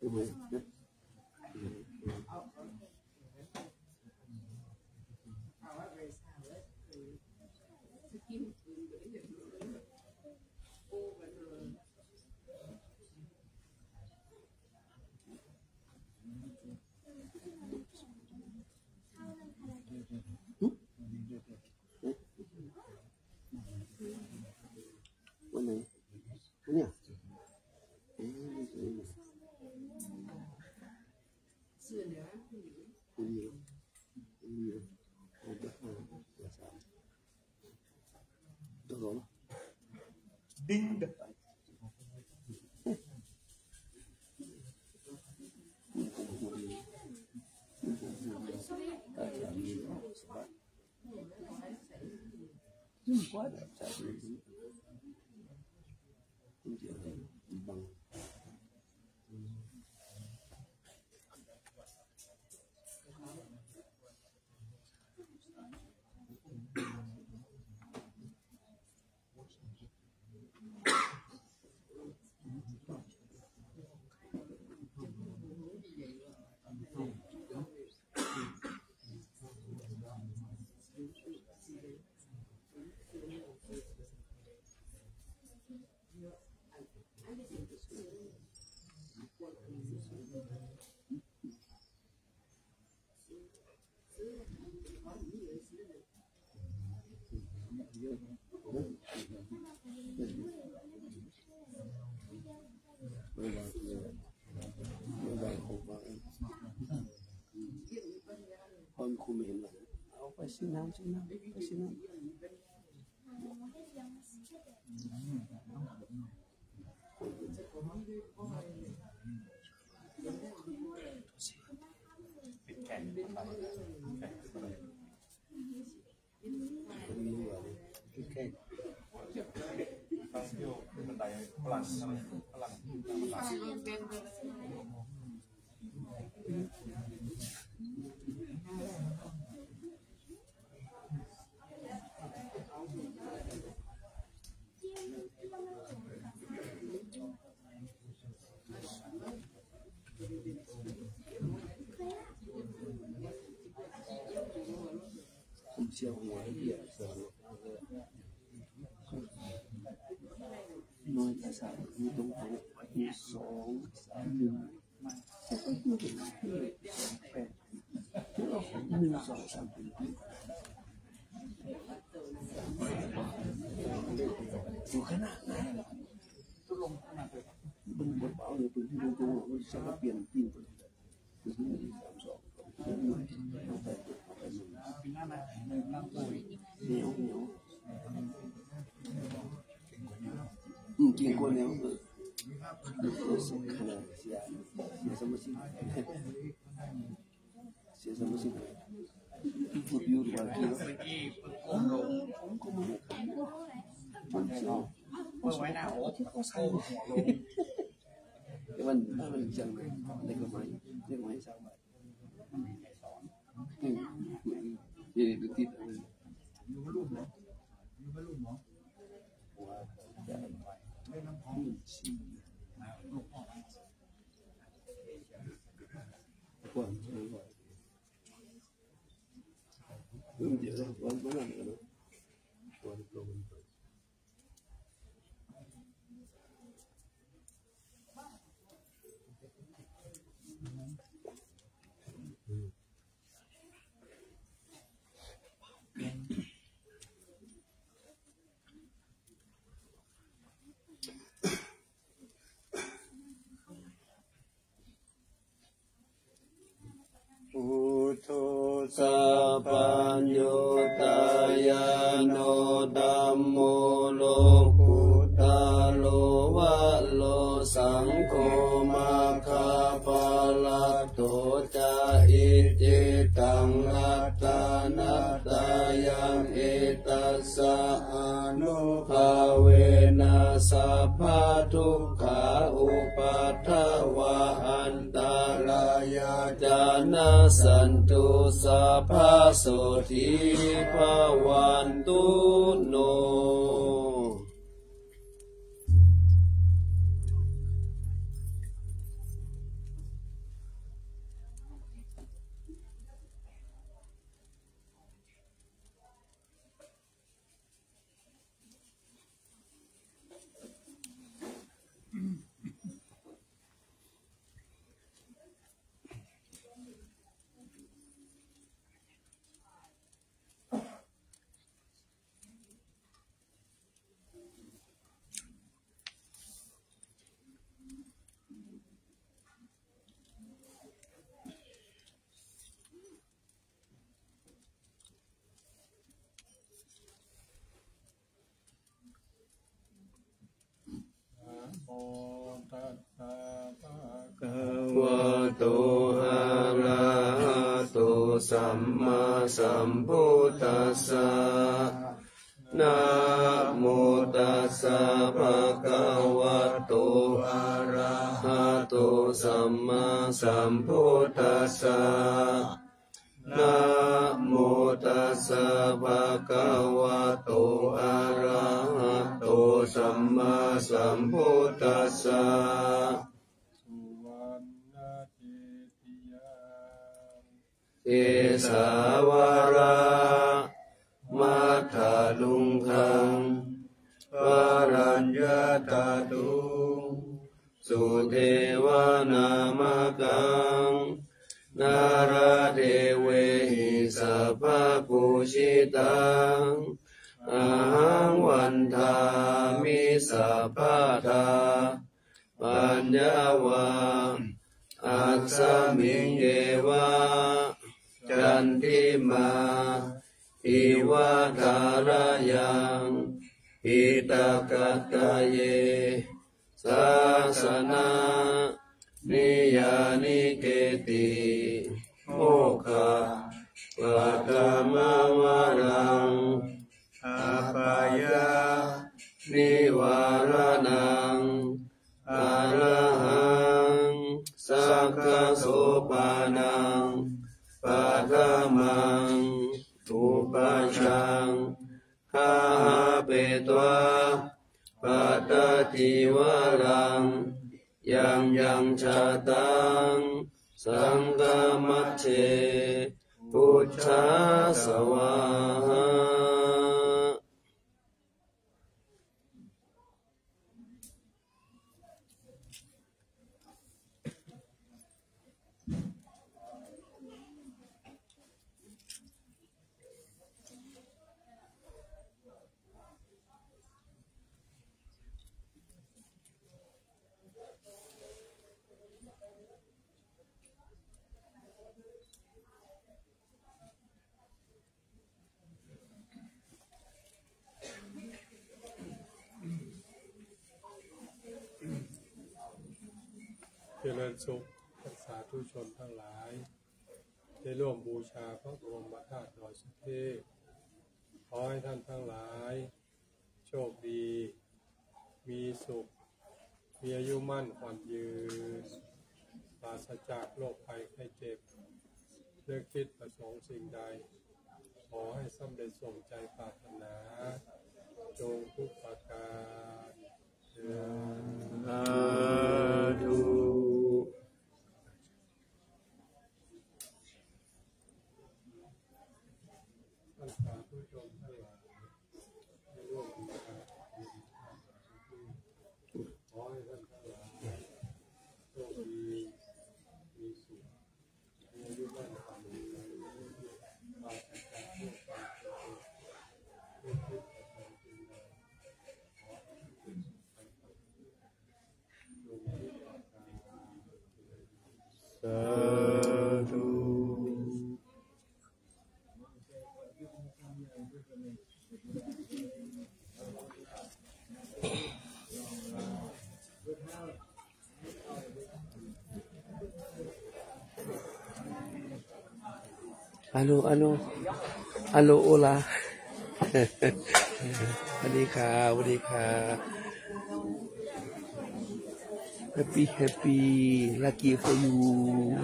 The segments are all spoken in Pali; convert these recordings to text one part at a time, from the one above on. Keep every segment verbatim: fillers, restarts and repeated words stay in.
Ủa này. Ủa này. Ê, ê, ê. Ê, ê, ê. Ê, ê, ê. Ê, ê, ê. Ê, ê. Được rồi. Đinh được. Con không ห็นหรอก เอาไปสิน้ำ สิน้ำ ไปสิน้ำ น้อยภาษาที่ต้องเอา สอง สาม หนึ่ง หนึ่ง สอง สาม สี่ อยู่ขนาดไหนล่ะ มันบดเอาเลย ปืนที่มันตัวมันจะมาเปลี่ยนจริง เหนียว เหนียว อืม เก่งกว่าเหนียว เออ เสีย เสียสมาธิ เสียสมาธิ พูดอยู่ว่าเกี่ยว ผมก็มา เปิดไว้หน้าอก ที่เขาใส่ มัน มันยังไง เล็กน้อย เล็กน้อย สามบาท อืม อืม อืม นี่ ดูติด อืม Buddho sabbaññutañāṇo, dhammo lokuttaro varo, saṅgho maggaphalaṭṭho ca, iccettaṃ ratanattayaṃ, etassa ānubhāvena sabbadukkhā upaddavā antarāyā ca nassantu, sabbā sotthī bhavantu no. sammāsambuddhassa. Namo tassa bhagavato arahato sammāsambuddhassa. Namo tassa bhagavato arahato sammāsambuddhassa. Suvaṇṇakhediyā kesāvalamaddhaluṅgaṃ balaññatatuṃ sudevanāmakaṃ nāladevehi sabbapūjitaṃ ahaṃ vandāmi sabbadā. Paññāva asmiṃ yeva candimā iva thārayaṃ piṭakattaye sāsana niyaniketi mokkhapatham amaraṃ apāyanivāraṇaṃ arahaṃ sakkhasopaṇaṃ paṭhamaṃ upajjhaṃ gahapetvā pattacīvaraṃ yaṃ yaṃ jātaṃ saṅghamajjhe pūjā svāhā. เจริญสุขท่านสาธุชนทั้งหลาย ได้ร่วมบูชาพระบรมธาตุดอยสุเทพ ขอให้ท่านทั้งหลาย โชคดี มีสุข มีอายุมั่นขวัญยืน ปราศจากโรคภัยไข้เจ็บ นึกคิดประสงค์สิ่งใด ขอให้สำเร็จสมใจปรารถนา จงทุกประการเทอญ สาธุ ท่านสาธุชนทั้งหลาย ให้ร่วมกัน ขอให้ท่านทั้งหลาย โชคดี มีสุข มีอายุมั่นขวัญยืน ปราศจากโรคภัยไข้เจ็บ ทุกข์พิษภัยเป็นใด ขอให้เป็นสุขไปกับทุกข์ สาธุ Alo, alo, alo, hola. สวัสดีค่ะ สวัสดีค่ะ Happy, happy, lucky for you.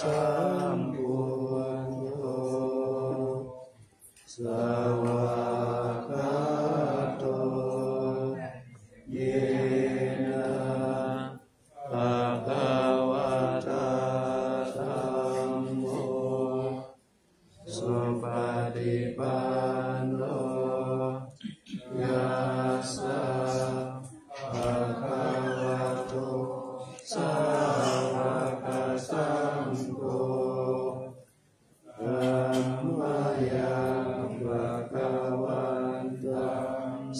sambuddho svākkhāto yena bhagavatā dhammo supaṭipanno yassa bhagavato sāvakasaṅgho tammayaṃ bhagavantaṃ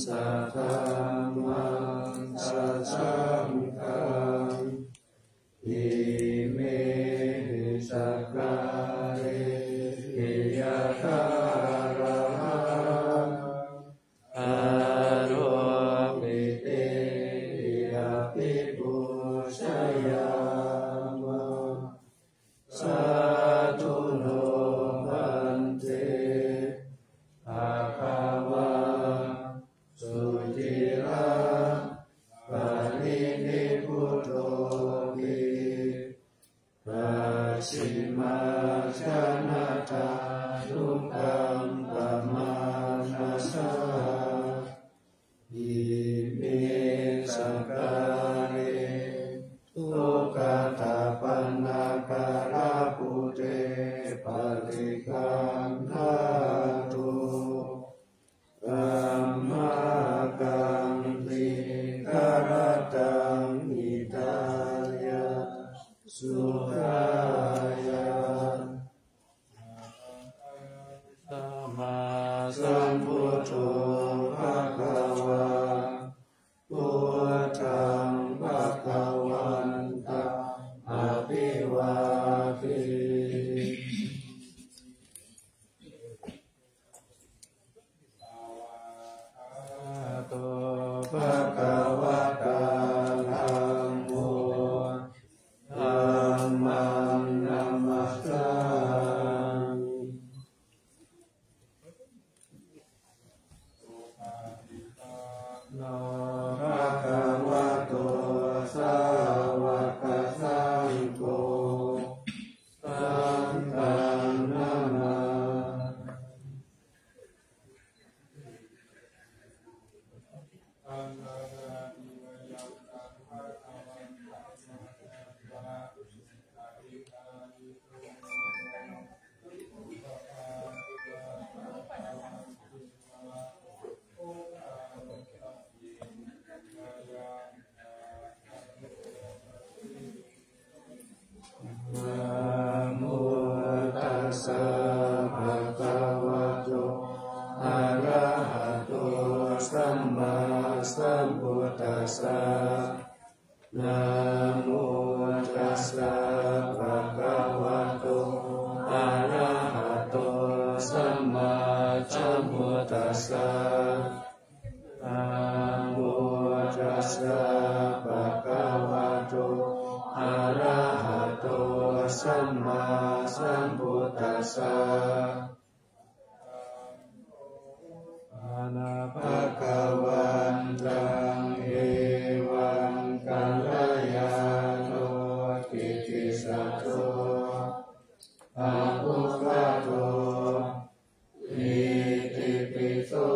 sadhammaṃ sasaṅghaṃ imehi sakkārehi yathārahaṃ āropitehi abhipūjayāma. Sādhu no bhante bhagavā sucira parinibbutopi pacchimājanatānukampamānasā ime sakkāre duggatapaṇṇākārabhūte parigaṇhātu amhākaṃ dīgharattaṃ hitāya sukhāya. Sammāsambuddho bhagavā, buddhaṃ bhagavantaṃ abhivādemi. Svākkhāto bhagavatā dhammo, dhammaṃ namassāmi. Supaṭipanno bhagavato sāvakasaṅgho, saṅghaṃ namāmi. Namo tassa bhagavato arahato sammāsambuddhassa. Namo tassa bhagavato arahato sammāsambuddhassa. Namo tassa bhagavato arahato sammāsambuddhassa. Pana bhagavantaṃ evaṃ kalyāṇo kittisaddo abbhuggato, itipi so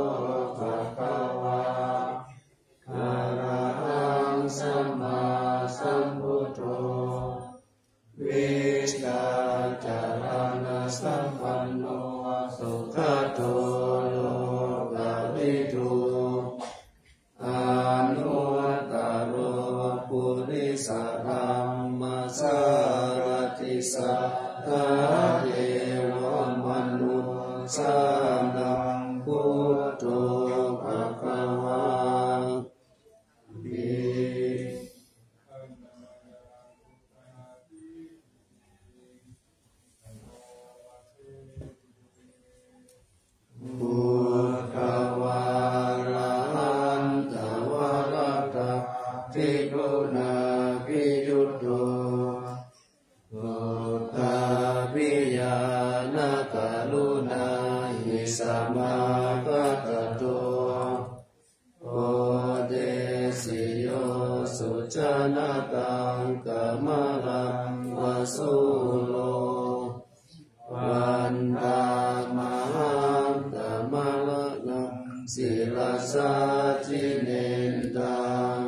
bhagavā arahaṃ sammāsambuddho, vijjācaraṇasampanno sugato lokavidū, anuttaro purisadammasārathi satthā devamanussānaṃ buddho bhagavāti. Buddhavārāhitavarattacigunābhiyutto, buddhabhiyānakaruṇāhi samāgatatto, bodhesi yo sujanataṃ kamalaṃ va sūro, vandāmahaṃ tamaraṇaṃ sirasā jinendaṃ.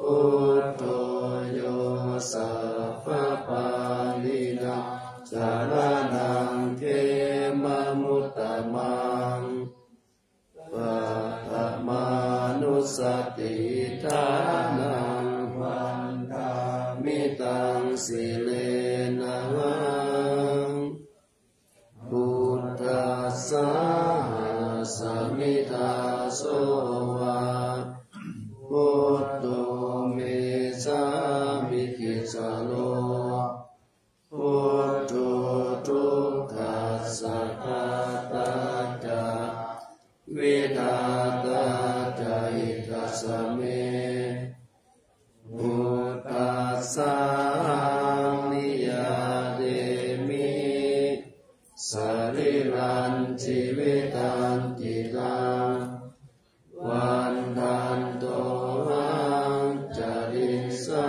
Buddho yo sabbapāṇīnaṃ saraṇaṃ khemamuttamaṃ. Paṭhamānussatiṭṭhānaṃ vandāmi taṃ sirenahaṃ. Buddhassāhasmi dāso va, buddho me sāmikissaro. Buddho dukkhassa ghātā ca, vidhātā ca hitassa me. Buddhassāhaṃ niyyādemi, sarīrañjīvitañcidaṃ. Vandantohaṃ carissāmi,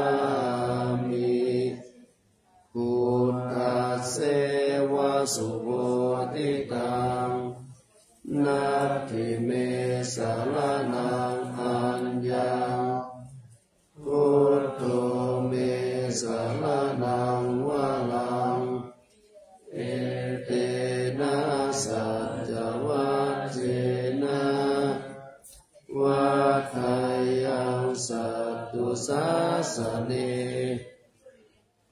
buddhasseva subodhitaṃ. Natthi me saraṇaṃ aññaṃ, buddho me saraṇaṃ varaṃ. Etena saccavajjena, vaḍḍheyyaṃ satthu sāsane.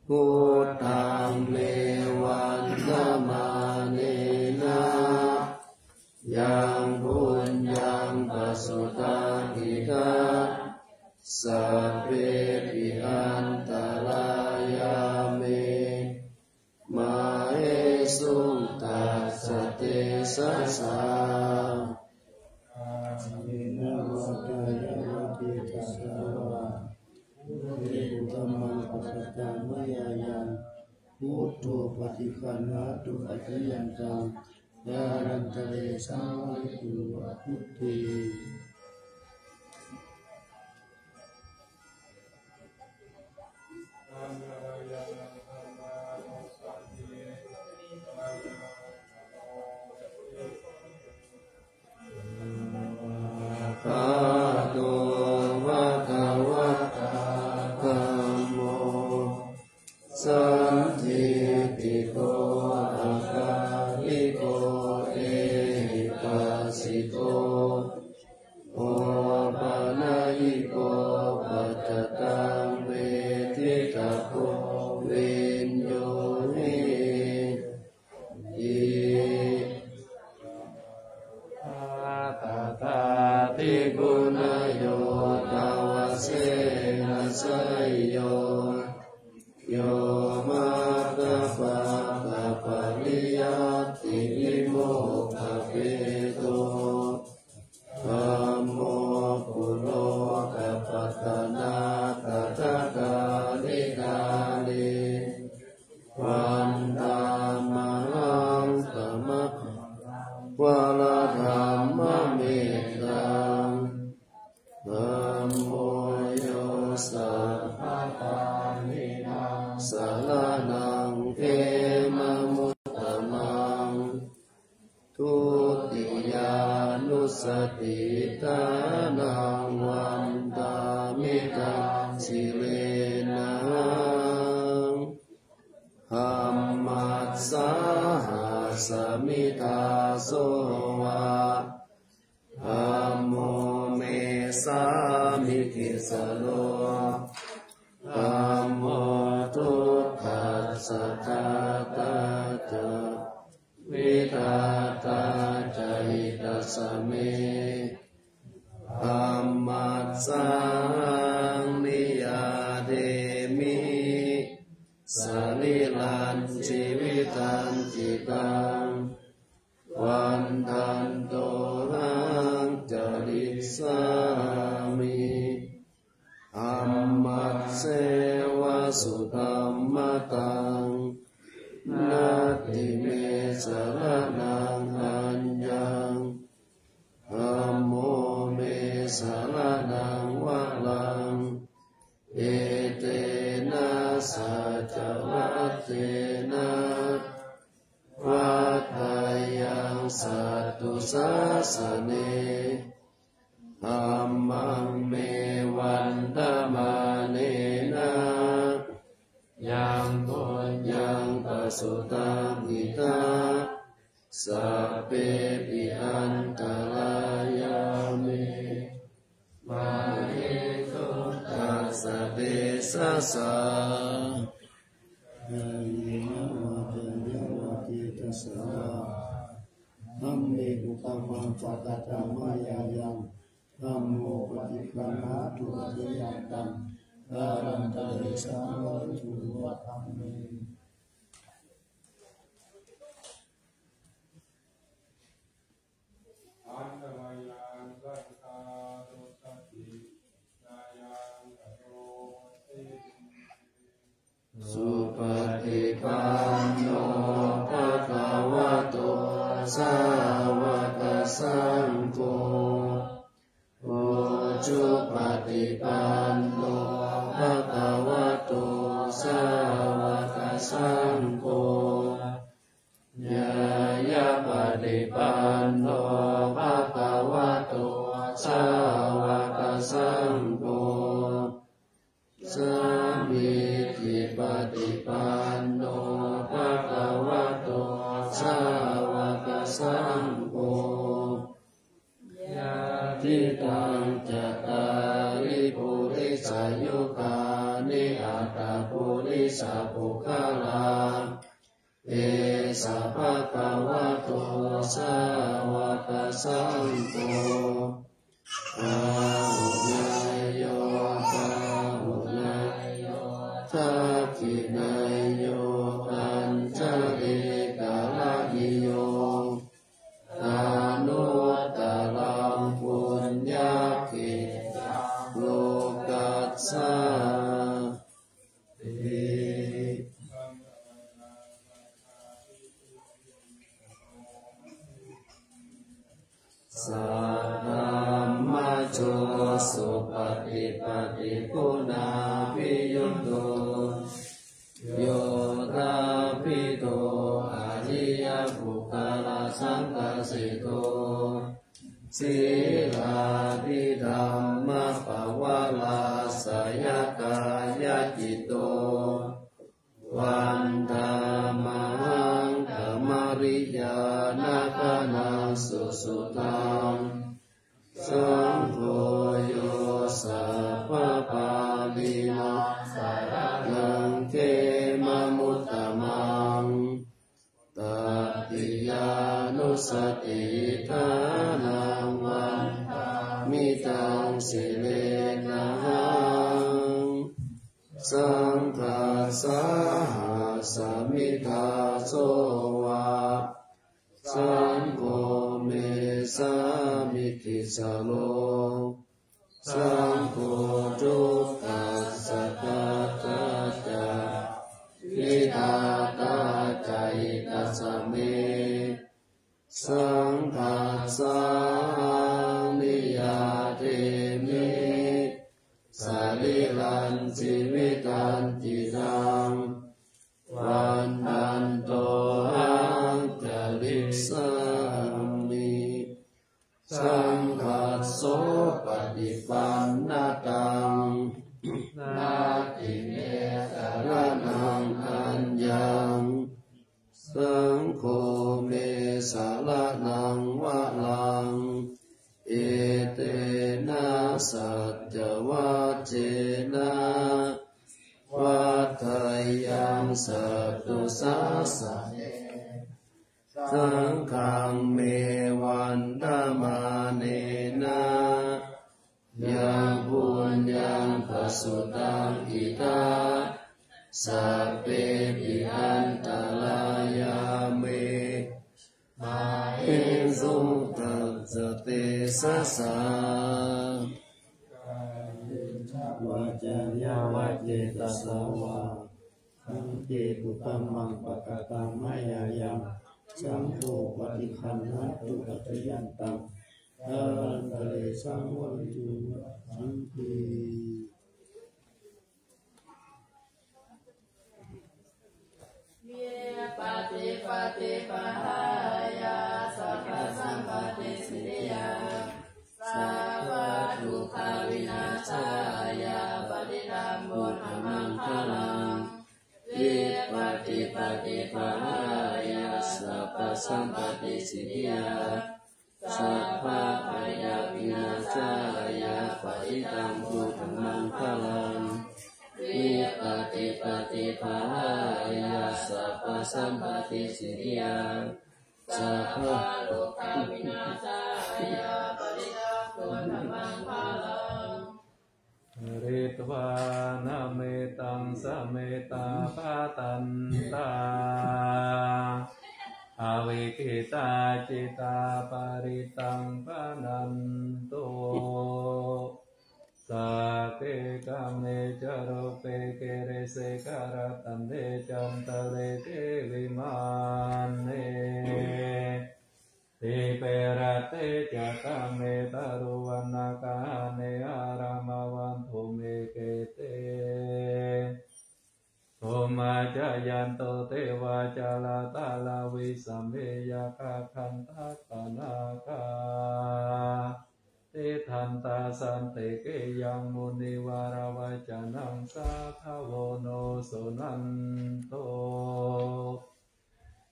Buddhaṃ me vandamānena, yaṃ puññaṃ pasutaṃ idha, sabbepi antarāyā me, māhesuṃ tassa tejasā. Kālena vācāya va cetasā vā, buddhe kukammaṃ pakataṃ mayā yaṃ, buddho paṭiggaṇhatu accayantaṃ, kālantare saṃvarituṃ va buddhe. Svākkhāto bhagavatā dhammo, sandiṭṭhiko akāliko ehipassiko, opanayiko paccattaṃ veditabbo viññūhī ti. Tadādiguṇayo yadavasena seyyo, yo maggapākapariyattivimokkhabhedo, dhammo kulokapatanā tathāgariṭṭhāne. Vandāmahaṃ tamabhāvaṃ vāradhammametaṃ. Dhammo yo sabbapāṇīnaṃ saraṇaṃ khemamuttamaṃ. Dutiyānussatiṭṭhānaṃ vandāmi taṃ sirenahaṃ. Dhammassāhasmi dāso va, dhammo me sāmikissaro. Dhammo dukkhassa ghātā ca, vidhātā ca hitassa me. Dhammassāhaṃ niyyādemi, sarīrañjīvitañcidaṃ. Vandantohaṃ carissāmi, dhammasseva sudhammataṃ. Natthi me saraṇaṃ aññaṃ, dhammo me saraṇaṃ varaṃ. Etena saccava tena vaḍḍheyyaṃ satthu sāsane. Dhammaṃ me vandamānena yaṃ puññaṃ pasutaṃ idha sabbepi antarāyā me māhesuṃ tassa tejasā. Kāyena vācāya va cetasā vā dhamme kukammaṃ pakataṃ mayā yaṃ dhammo paṭiggaṇhatu accayantaṃ kālantare saṃvarituṃ va dhamme. Handa mayaṃ saṅghānussatinayaṃ karomhi. Supaṭipanno bhagavato sāvakasaṅgho. Ujupaṭipanno bhagavato sāvakasaṅgho. Ñāyapaṭipanno bhagavato sāvakasaṅgho. Sāmīcipaṭipanno bhagavato sāvakasaṅgho. Yadidaṃ cattāri purisayugāni aṭṭha purisapuggalā, esa bhagavato sāvakasaṅgho. Āhuneyyo pāhuneyyo dakkhiṇeyyo añjalikaraṇīyo anuttaraṃ puññakkhettaṃ lokassāti. Saddhammajo supaṭipattiguṇābhiyutto yoṭṭhābbidho ariyapuggalasaṅghaseṭṭho sīlādidhammapavarāsayakāyacitto vandāmahaṃ tamariyānakanaṃ susuddhaṃ. Saṅgho yo sabbapāṇīnaṃ saraṇaṃ khemamuttamaṃ. Tatiyānussatiṭṭhānaṃ vandāmi taṃ sirenahaṃ. Saṅghassāhasmi dāso va saṅgho me sāmikissaro. Saṅgho dukkhassa ghātā ca vidhātā ca hitassa me. Saṅghassāhaṃ niyyādemi sarīrañjīvitañcidaṃ. Vandantohaṃkarissāmi saṅghassopaṭipannataṃ. Natthi me saraṇaṃ aññaṃ, saṅgho me saraṇaṃ varaṃ. Etena saccavajjena vaḍḍheyyaṃ satthu sāsane. Saṅghaṃ me vandamānena yaṃ puññaṃ pasutaṃ idha sabbepi antarāyā me māhesuṃ tassa tejasā. Kāyena vācāya va cetasā vā dhamme kukammaṃ pakataṃ mayā yaṃ saṅgho paṭiggaṇhatu accayantaṃ kālantare saṃvarituṃ va dhamme. pahāya sabbasampattisiddhiyā sabbadukkhavināsāya parittaṃ brūtha maṅgalaṃ. Vipattipaṭibāhāya sabbasampattisiddhiyā sabbabhayavināsāya parittaṃ brūtha maṅgalaṃ. Vipattipaṭibāhāya sabbasampattisiddhiyā sabbarogavināsāya parittaṃ brūtha maṅgalaṃ. Pharitvāna mettaṃ sametā bhadantā avikkhittacittā parittaṃ bhaṇantu. Sagge kāme ca rūpe girisikharataṭe cantalikkhe vimāne dīpe raṭṭhe ca gāme taruvanagahane āramathaddhume khette bhummā cāyantu devā jalathalavisame yakkhagandhabbanāgā tiṭṭhantā santike yaṃ munivaravacanaṃ sādhavo no suṇantu.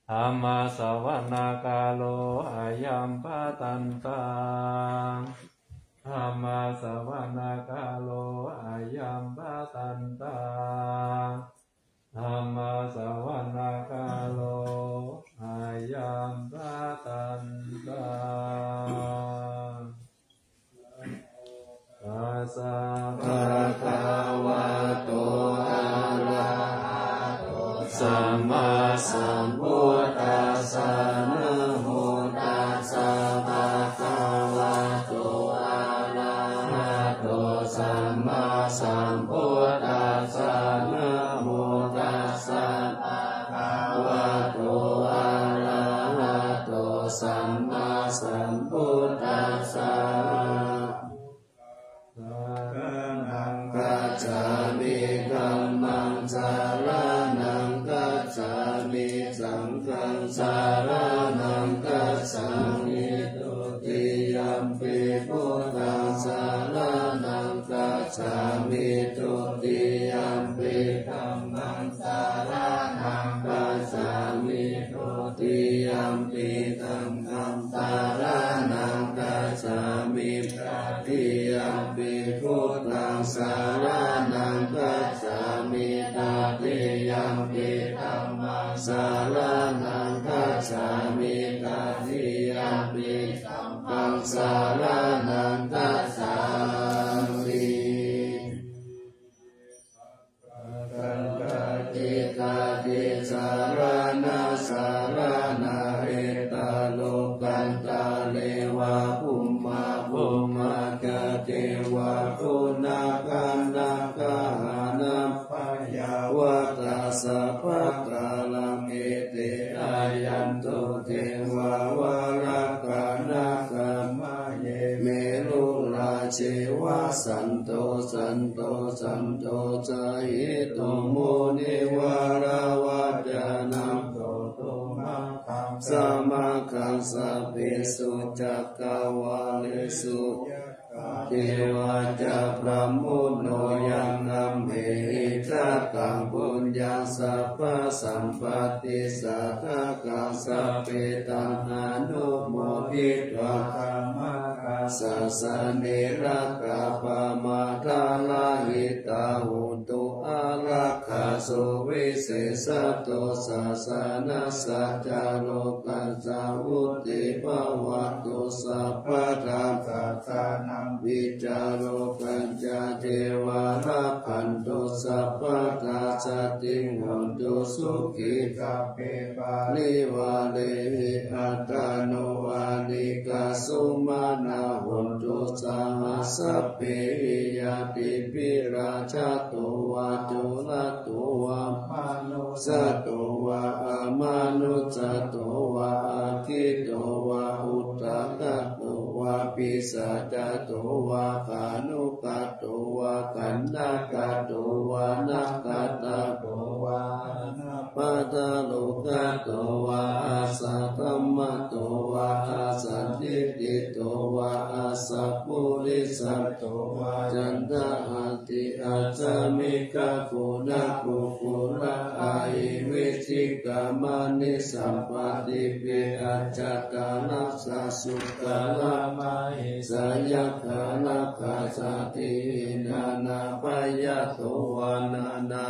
Dhammassavanakālo ayam bhadantā. Dhammassavanakālo ayam bhadantā. Dhammassavanakālo ayam bhadantā. Tassa bhagavato arahato sammāsambuddhassa. Namo tassa bhagavato arahato sammāsambuddhassa. Namo tassa bhagavato arahato sammāsambuddhassa. Saṅghaṃ gacchāmi. Dhammaṃ saraṇaṃ gacchāmi. Saṅghaṃ saraṇaṃ gacchāmi. Dutiyampi buddhaṃ saraṇaṃ gacchāmi. Dutiyampi dhammaṃ saraṇaṃ gacchāmi. Dutiyampi saṅghaṃ saraṇaṃ gacchāmi. Tatiyampi buddhaṃ saraṇaṃ gacchāmi. Tatiyampi dhammaṃ saraṇaṃ gacchāmi. Tatiyampi saṅghaṃ saraṇaṃ gacchāmi. Saṅghaṃ tisaraṇaṃ saraṇaṃ. Ettālokantareva bhummā bhummā ca devā guṇagānagahanaṃ byāvatassa bhaddaraṃ. Ete āyantu devā varakkhanākhamā ye merurājeva santo santo santo ca hitu munivaravacanaṃ sotumaggaṃ samaggaṃ sabbesu cakkavāḷesu yakkā devā ca brahmuno yaṃ amhehi kataṃ puññaṃ sabbasampattisiddhakaṃ sabbe taṃ anumoditvā sabbasāsane rakkhā pamādarahitā hontu ārakkhā suvisesato sāsanassa ca lokassa vuḍḍhī bhavatu sabbadā. Sassānaṃ vicārokañca devā rakkhantu sabbadā sotthī hontu sukhī sabbe parivārehi attāno anīghā sumanā hontu saha sabbehi ñātibhi rājā to vā corato vā manussato vā amanussato vā aggito vā udakato vā pisācato vā khāṇukato vā kaṇṭakato vā nakkhattato vā anappadarogato vā asaddhammato vā asandiṭṭhito vā asappurisato vā caṇḍahatthi assamigagoṇakukkura ahi vicchikamaṇi sabbadīpi ajjhattarassa suddammahesayakkharakkhasaddhi nānābhayato vā nānā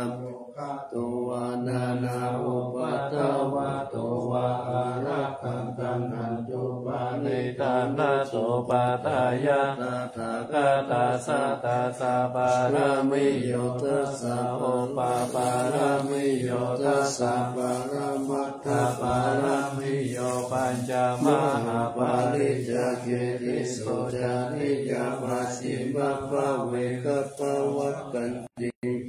gato vā nānāupaddavato vā ārakkhaṃ gaṇhantu paṇḍitānato. Patthāya tathāgatassa dasa pāramiyo dasa upapāramiyo dasa paramatthapāramiyo pañca mahāpariccāge tisso cariyā pacchimabbhave gabbhāvakkantiṃ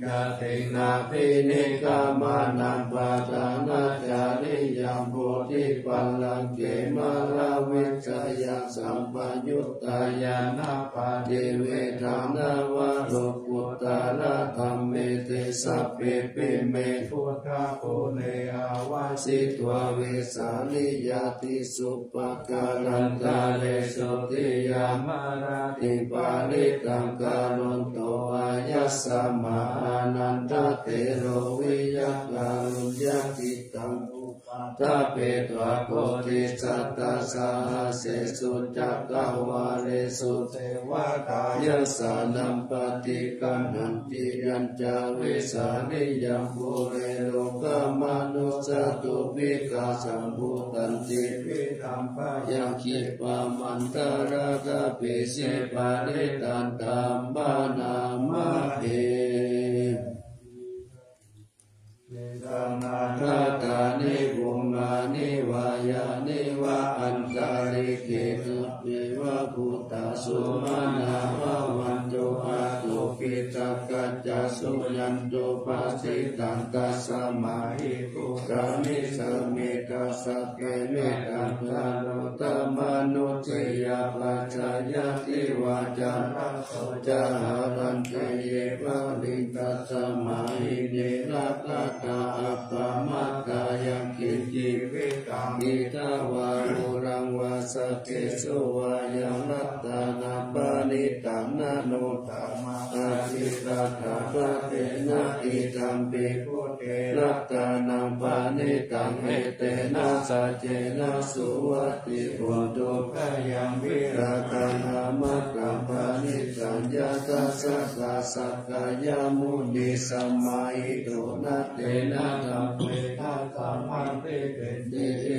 jātiṃ nābhinikkhamanaṃ padhānacariyaṃ bodhipallaṅke māravijayasampayuttā ñāṇappaṭivedhaṃ nava lokuttaradhamme te sabbepime buddhaguṇe āvajjitvā vesāliyā tīsu pākārantaresu tiyāmarattiṃ parittaṃ karonto āyasmā ānandatthero viya kāruññacittaṃ upaṭṭhapetvā koṭisatasahassesu cakkavāḷesu devatā yassāṇaṃ paṭiggaṇhanti yañca vesāliyaṃ pure rogāmanussadubbhikkhasambhūtantividhambhayaṃ khippamantaradhāpesi parittaṃ taṃ bhaṇāma he. Saṅghātāni bhummāni vā yāni va antalikkhe sabbeva bhūtā sumanā bhavantu athopi sakkacca suṇantu bhāsitaṃ. Tasmā hi bhūtā nisāmetha sabbe mettaṃ karotha mānusiyā pajāya divā ca ratto ca haranti ye baliṃ. Tasmā hi ne rakkhatha appamattā yaṃ kiñci vittaṃ idha vā huraṃ vā saggesu vā yaṃ ratanaṃ paṇītaṃ na no thammaṃ aṭṭhitādāpena idampi buddhe ratanaṃ paṇītaṃ etena saccena suvatthi hotu. Khayaṃ virataṃ amataṃ paṇītaṃ yadajjhagā sakyamunī samāhito na tena dhammena saṅghampi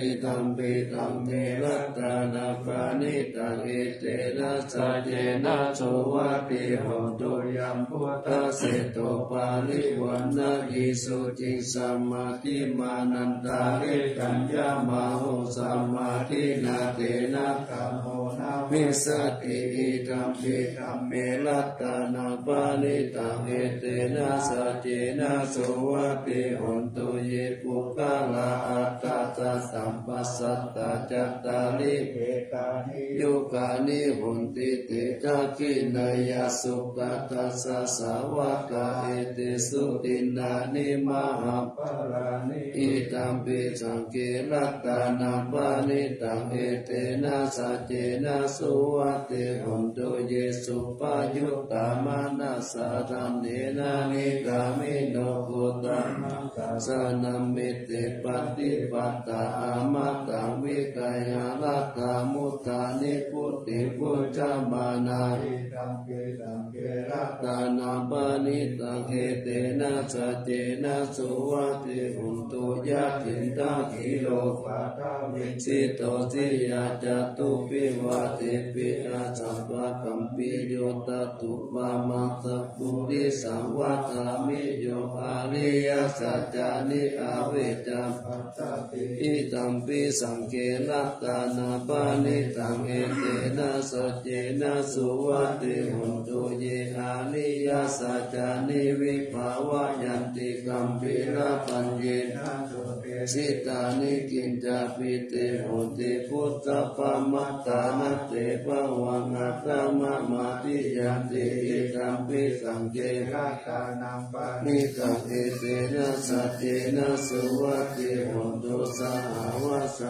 idampi taṃ me ratanaṃ paṇītaṃ etena saccena suvatthi hotu. Yambuddhaseṭṭho parivaṇṇayī suciṃ samādhimānantarikaññamāhu samādhinā tena khamona vijjati idampi dhamme ratanaṃ paṇītaṃ etena saccena suvatthi hotu. Ye puggalā aṭṭha sataṃ pasatthā cattāri etāni yugāni honti te dakkhiṇeyyā sugatassa sāvakā etesu dinnāni mahapphalāni idampi saṅghe ratanaṃ paṇītaṃ etena saccena suvatthi hotu. Ye suppayuttā manasā daḷhena nikkāmino gotamasāsanamete pattipattā amataṃ vigayha laddhā mudhā nibbutiṃ bhuñjamānā idampi saṅghe ratanaṃ paṇītaṃ etena saccena suvatthi hotu. Yathindakhīlo paṭhaviṃ sito siyā catubbhi vātebhi asampakampiyo tathūpamaṃ sappurisaṃ vadāmi yo ariyasaccāni avecca passati idampi saṅghe ratanaṃ paṇītaṃ etena saccena suvatthi hotu. Ye ariyasaccāni vibhāvayanti gambhīrapaññena sutesitāni kiñcāpi te honti phuṭṭhabbamattā na te bhavaṃ aṭṭhamamādiyanti idampi saṅghe ratanaṃ paṇītaṃ etena saccena suvatthi hotu. Sahāvassa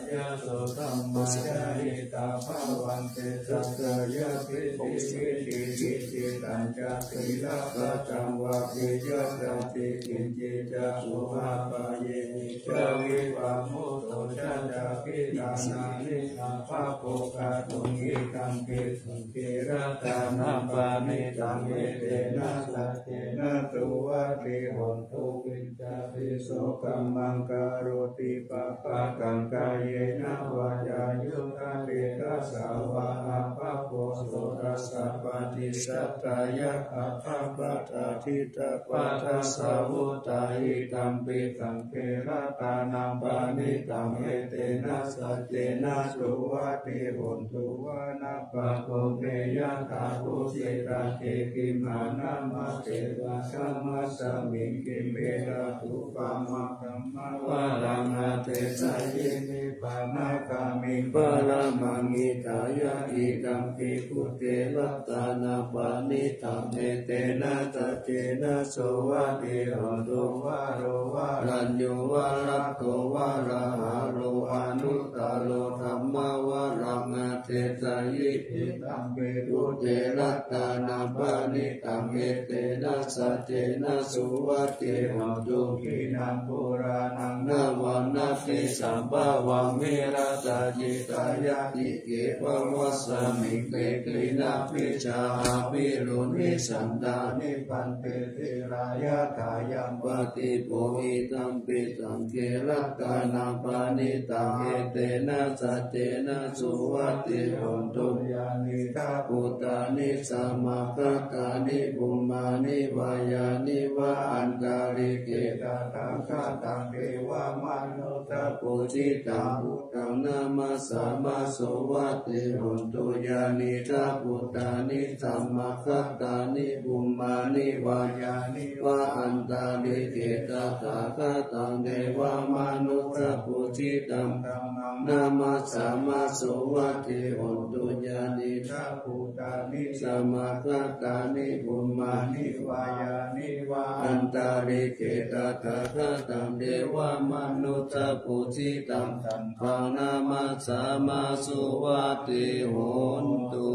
Yasodhammajahitabhavanti sakyāpi vividhiccitañca sīlabbataṃ vā viya cāti kiñci ca upapayehi ca vippamuto ca ca piṭhānāni abhabbo kātuṃ idampi saṅghe ratanaṃ paṇītaṃ etena saccena suvatthi hotu. Kiñcāpiso kammaṃ karoti pāpakaṃ kāyena vācāyuda cetasā vā abhabbo so tassa paṭicchadāya abbhabbatā diṭṭhapadassa vuttā idampi saṅghe ratanaṃ paṇītaṃ etena saccena suvatthi hotu. Vanappagumbe yathā kusitagge gimhānamāse paṭhamasmiṃ gimhe tathūpamaṃ dhammavaraṃ adesayi nibbānagāmiṃ paramaṃ hitāya idampi buddhe ratanaṃ paṇītaṃ etena saccena suvatthi hotu. Varo varaññū varado varāharo anuttaro dhammavaraṃ adesayi idampi buddhe ratanaṃ paṇītaṃ etena saccena suvatthi hotu. Khīṇaṃ purāṇaṃ navaṃ natthi sambhavaṃ virattacittāyatike bhavasmiṃ te khīṇabījā aviruḷhichandā nibbanti dhīrā yathāyampadīpo idampi saṅghe ratanaṃ paṇītaṃ etena saccena suvatthi hotu. Yānīdha bhūtāni samāgatāni bhummāni vā yāni va antalikkhe tathāgataṃ devamanussapūjitaṃ buddhaṃ namassāma suvatthi hotu. Yānīdha bhūtāni samāgatāni bhummāni vā yāni va antalikkhe tathāgataṃ devamanussapūjitaṃ dhammaṃ namassāma suvatthi hotu. Yānīdha bhūtāni samāgatāni bhummāni vā yāni va antalikkhe tathāgataṃ devamanussapūjitaṃ saṅghaṃ namassāma suvatthi hotu.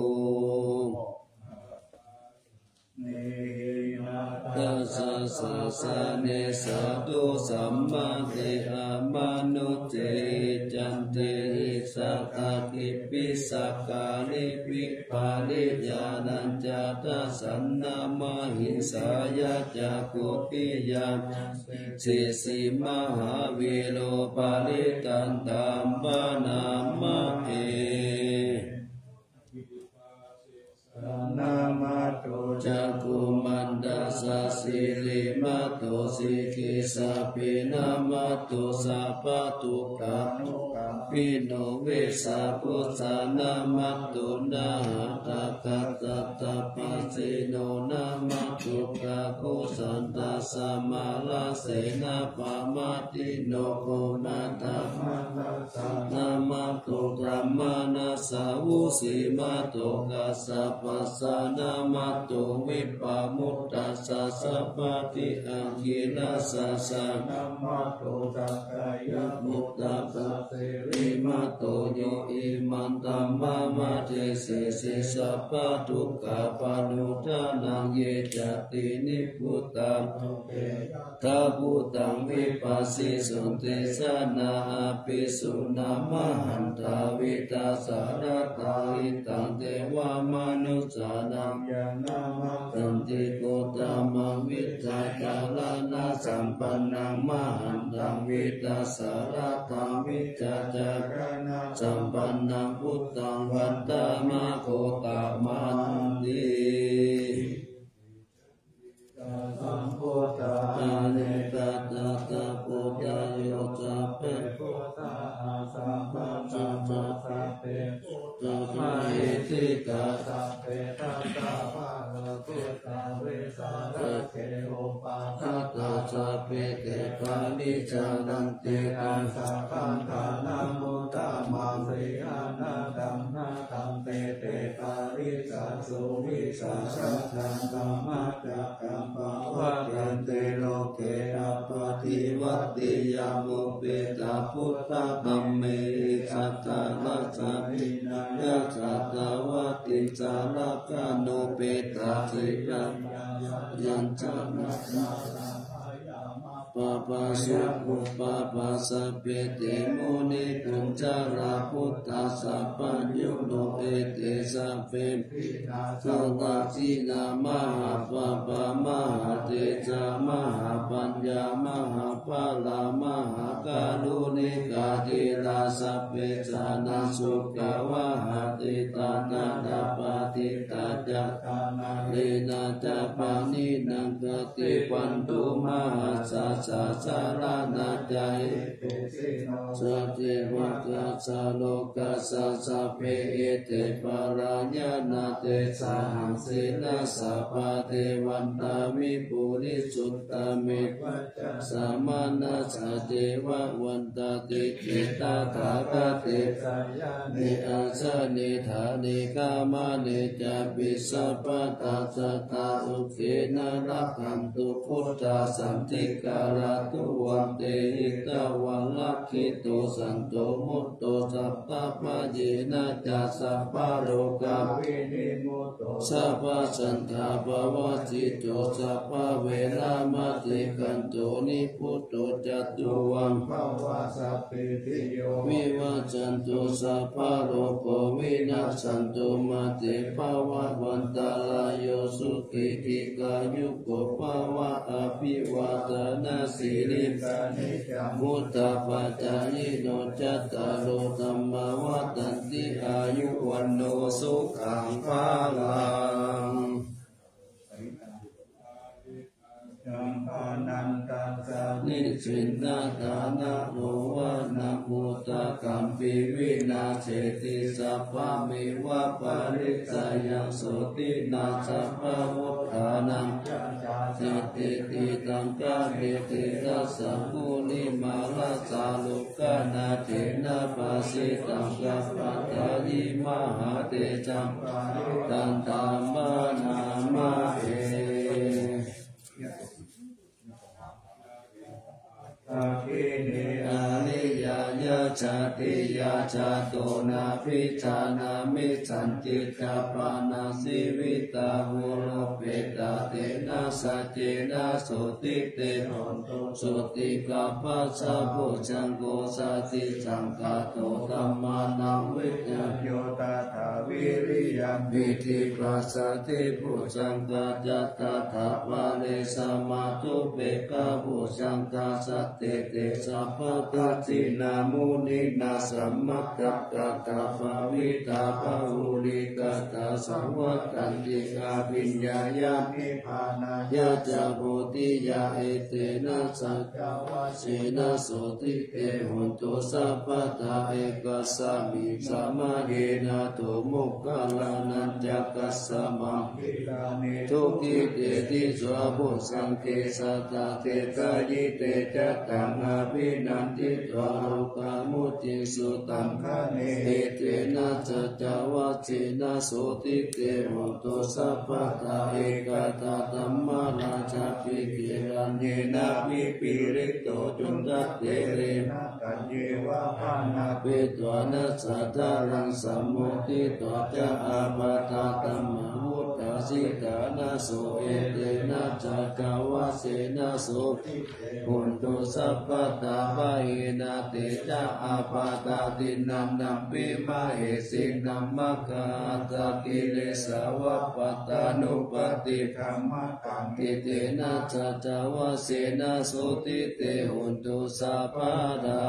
Nihīnā tassa sāsane sādhu sammadhi amanussāhi. Cantali sakkacchipi sakkāripi pariñāṇañca dassanaṃ mahiṃsāya ca kutiyā sīsi mahāvīro parittaṃ taṃ paṇāma he. Namatthu cakkhumantassa sirīmato sikhissapi. Namatthu sabbadukkhānukampino vessabhussa. Namatthu ñātakassa tapassino. Namatthu kakusandhassa mārasenappa madino gomattamassa. Namatthu brāhmaṇassa vusīmato kassapassa. Namatthu vippamuttassa sabbadhi aṅgīrasassa. Namatthu sakyaputtassa sirīmato yo imaṃ dhammamadesesi sabbadukkhāpanūdanaṃ. Ye cāti nibbutā loke yathābhūtaṃ vipassisuṃ te janā apisuṇā mahantā vītasāradā. Hitaṃ devamanussānaṃ yā namassanti gotamasmiṃ jaya kallaṇasampannaṃ mahantaṃ vītasāradaṃ vijjācaraṇasampannaṃ buddhaṃ vandāma gotamanti. Anekā tassa buddhāyo sabbe buddhā asambādhā sabbe buddhā mahiddhikā sabbe dattā pāṇabhūtatā vītarāgehi upāgatāsa pete paricaranti. Tattha khandhā na muttamaṃ, gayhānaṃ taṇhatthete. Te pariccāsu vītarā saṭṭhā, dhammacakkaṃ pavattante loke. Appaṭivattiyaṃ vubbetha, phuṭṭhadhammehi sattharassa hinayā. Satthavādisaṅkhānuppetāsi, yaṃ pāpā sabbe te muni, kujalā buddhā sabbayuno. Ete sabbe vijitā, mahāpāpā mahātejā, mahāpaññā mahābala, mahākāruṇikā dhīrā, sabbe jānantu sukhā vahati. Taṇhaṅkarabhajitā ca, ṭhānaṃ leṇaṃ ca pāṇinaṃ, khantīsudanto mahāsājjā, saraṇā ca hitaṃ sacceva, kāsā lokassa sabbe, ete palayāna. Tesāhaṃ sīlassa pāti, vandāmi purisuttame. Vācā samānassa ceva, vandati te tathāgate. Sayane āsane ṭhāne, gamane cāpi sabbadā, sadā sukhena rakkhantu, buddhā santikarā tuvaṃ. Tehi taṃ varakkhitvā, santo muktā sabbabhayena ca, sabbarogavinimutto, sabbasantāpavajjito, sabbaveramatikkanto, nibbuto ca tuvaṃ bhava. Sabbītiyo vivajjantu, sabbarogo vinassatu, mā te bhavatvantarāyo, sukhī dīghāyuko bhava. Abhivādanasīlissa niccaṃ vuḍḍhāpacāyino, cattāro dhammā vaḍḍhanti, āyu vaṇṇo sukhaṃ balaṃ. Nisinnatānaṃ bhuvanam udakaṃ, piviṇṇaseṭṭhi sabbameva parissayaṃ, sotthinā sabbabuddhānaṃ, yaṃ jātiṃ idhaṃ kāreti, taṃ saṅghulimālassa lokānathena, bhāsitaṃ kabbatayi mahātejā, parittaṃ taṃ bhaṇāma he. Dakkhiṇe ariyāya jātiyā jāto, nābhijānāmi sañcicca, pana jīvitā guruppeta, tena saccena sotthi te hotu. Sotthi gabbhassa bojjhaṅgo, satisaṅkhāto dhammānaṃ vicayo, tathā viriyampīti passaddhi bojjhaṅgā ca, tathāpare samādhupekkhabojjhaṅgā, sattete sabbadassina muninā sammadakkhātā, bhāvitā bahulīkatā, saṃvattanti abhiññāya nibbānāya ca bodhiyā. Etena saccavajjena sotthi te hotu sabbadā. Ekasmiṃ samaye nātho moggallānañca kassamaṃ, gilāne dukkhite disvā bojjhaṅge, satta desayi te ca taṃ abhinanditvā, rogā mucciṃsu taṅkhaṇe. Etena saccavajjena sotthi te hotu sabbadā. Ekadā dhammarājāpi, gelaññenābhipīḷito, cundattherena taññeva bhaṇāpetvāna, sādaraṃ sammoditvā ca ābādhā tamhā vuṭṭhāsi ṭhānaso. Etena saccavajjena sotthi te hotu sabbadā. Pahīnā te ca ābādhā tiṇṇannampi mahesinaṃ, maggāhatakilesāva pattānuppattidhammataṃ. Etena saccavajjena sotthi te hotu sabbadā.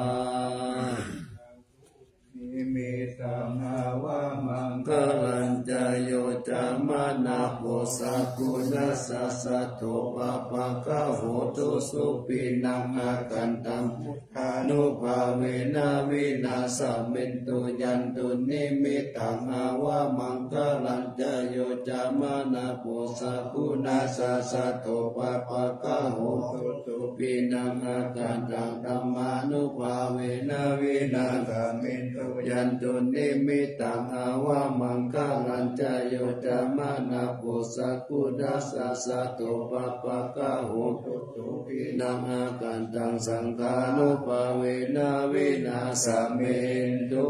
Nimittaṃ avamaṅgalañca, yo ca māṇavo sakuṇassa saddo pāpaggaho dussupinaṃ akantaṃ buddhānubhāvena vināsamentu. Yandunnimittaṃ avamaṅgalañca yo cāmanāpo sakuṇassa saddo pāpaggaho dussupinaṃ akantaṃ dhammānubhāvena vināsamentu. Yandunnimittaṃ avamaṅgalañca yo cāmanāpo sakuṇassa saddo pāpaggaho dussupinaṃ akantaṃ saṅghānubhāvena vināsamentu.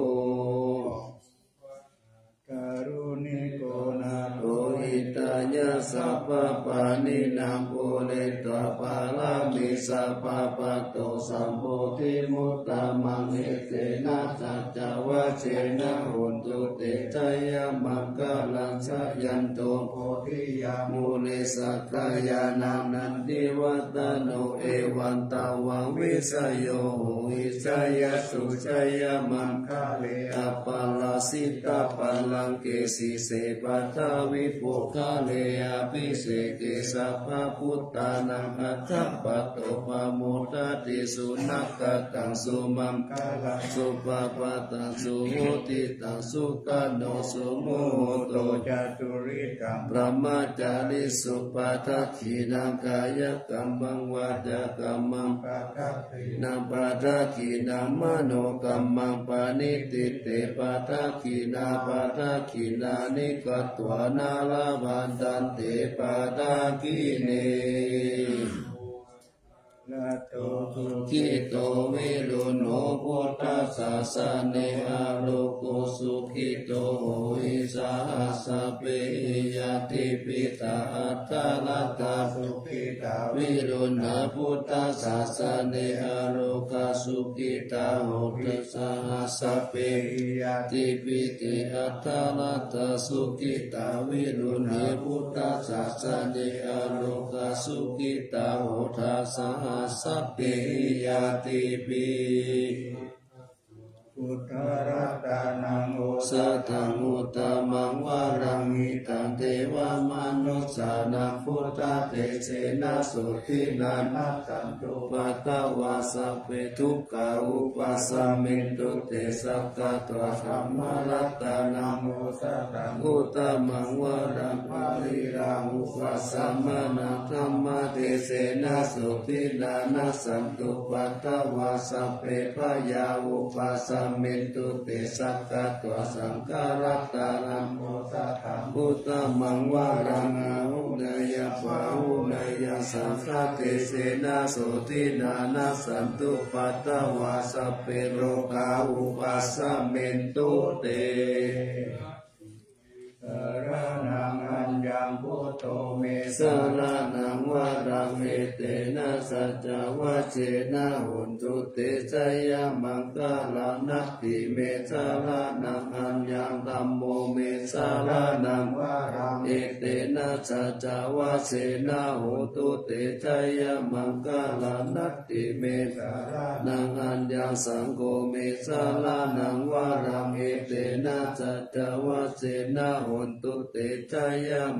Kāruṇiko nātho hitāya sabbapāṇinaṃ pūretvā pāramī sabbā patto sambodhimuttamaṃ. Etena saccavajjena hotu te jayamaṅgalaṃ. Jayanto bodhiyā mūle sakyānaṃ nandivaḍḍhano evaṃ tvaṃ vijayo hohi jayassu jayamaṅgale. Aparājitapallaṅke sīse paṭhavipokkhare abhiseke sabbabuddhānaṃ aggappatto pamodati. Sunakkhattaṃ sumaṅgalaṃ supabhātaṃ suhuṭṭhitaṃ sukhaṇo sumuhutto ca suyiṭṭhaṃ brahmacārisu padakkhiṇaṃ kāyakammaṃ vācākammaṃ padakkhiṇaṃ padakkhiṇaṃ manokammaṃ paṇidhī te padakkhiṇā padakkhiṇāni katvāna labhantatthe padakkhiṇe. Atthaladdho sukhito viruḷho buddhasāsane arogyo sukhito hohi saha sabbehi ñātibhi. Atthaladdhā sukhitā viruḷhā buddhasāsane arogā sukhitā hoti saha sabbehi ñātibhi. Atthaladdhā sukhitā viruḷhā buddhasāsane arogā sukhitā hotha saha sabbehi ñātibhi. Buddharatanaṃ osathaṃ uttamaṃ varaṃ hitaṃ devamanussānaṃ buddhatejena sotthinā nassantupaddavā sabbe dukkhā vūpasamentu te. Sakkatvā dhammaratanaṃ osathaṃ uttamaṃ varaṃ pariḷāhūpasamanaṃ dhammatejena sotthinā nassantupaddavā sabbe bhayā vūpasamentu te. Sakkatvā saṅgharatanaṃ osathaṃ uttamaṃ varaṃ āhuneyyaṃ pāhuneyyaṃ saṅghatejena sotthinā nassantupaddavā sabbe rogā vūpasamentu te. Saraṇaṃ aññaṃ buddho me saraṇaṃ varaṃ etena saccavajjena hotu te jayamaṅgalaṃ. Natthi me saraṇaṃ aññaṃ dhammo me saraṇaṃ varaṃ etena saccavajjena hotu te jayamaṅgalaṃ. Natthi me saraṇaṃ aññaṃ saṅgho me saraṇaṃ varaṃ etena saccavajjena hotu te jayamaṅgalaṃ.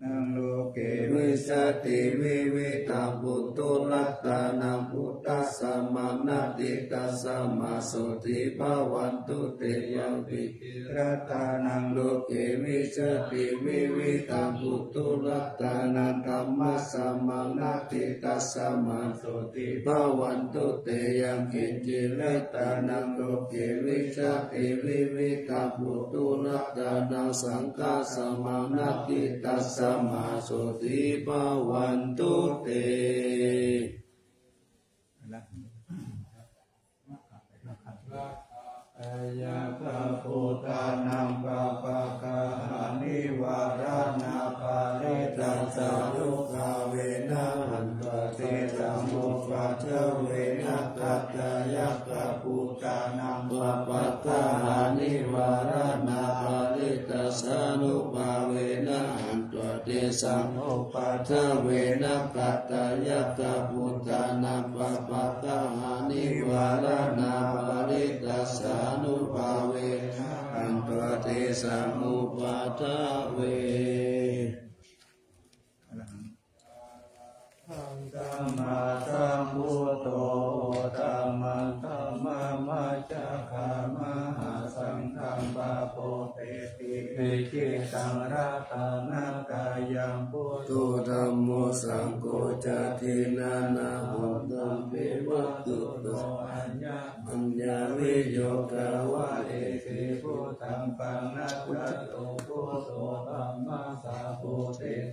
Naṃ loke vijjati vividhaṃ puthu ratanaṃ buddhasamaṃ natthi tasmā sotthī bhavantu te. Yaṃ pi ratanaṃ loke vijjati vividhaṃ puthu ratanaṃ dhammasamaṃ natthi tasmā sotthī bhavantu te. Yaṃ kiñci ratanaṃ loke vijjati vividhaṃ puthu ratanaṃ saṅghasamaṃ natthi tasmā sotthī bhavantu te. Yakkhabhūtānaṃ pāpaggahanivāraṇā parittassānubhāvena hantvā tesaṃ upaddave. Nakkhattayakkhabhūtānaṃ pāpaggahanivāraṇā parittassānubhāvena hantvā te samupaddavena. Kataññatha buddhānaṃ pāpaggahanivāraṇā parittassānubhāvena hantvā te samupaddave. Sammāsambuddho uttamadhammamajjhakkhamahāsaṅghaṃ pāpūjeti vijitaṃ ratanattayaṃ. Buddho dhammo saṅgho ca tiṇṇannahontaṃ, peva buddho aññamaññaviyogā, vadeti buddhaṃ paṇārato. Buddho dhammasāvoko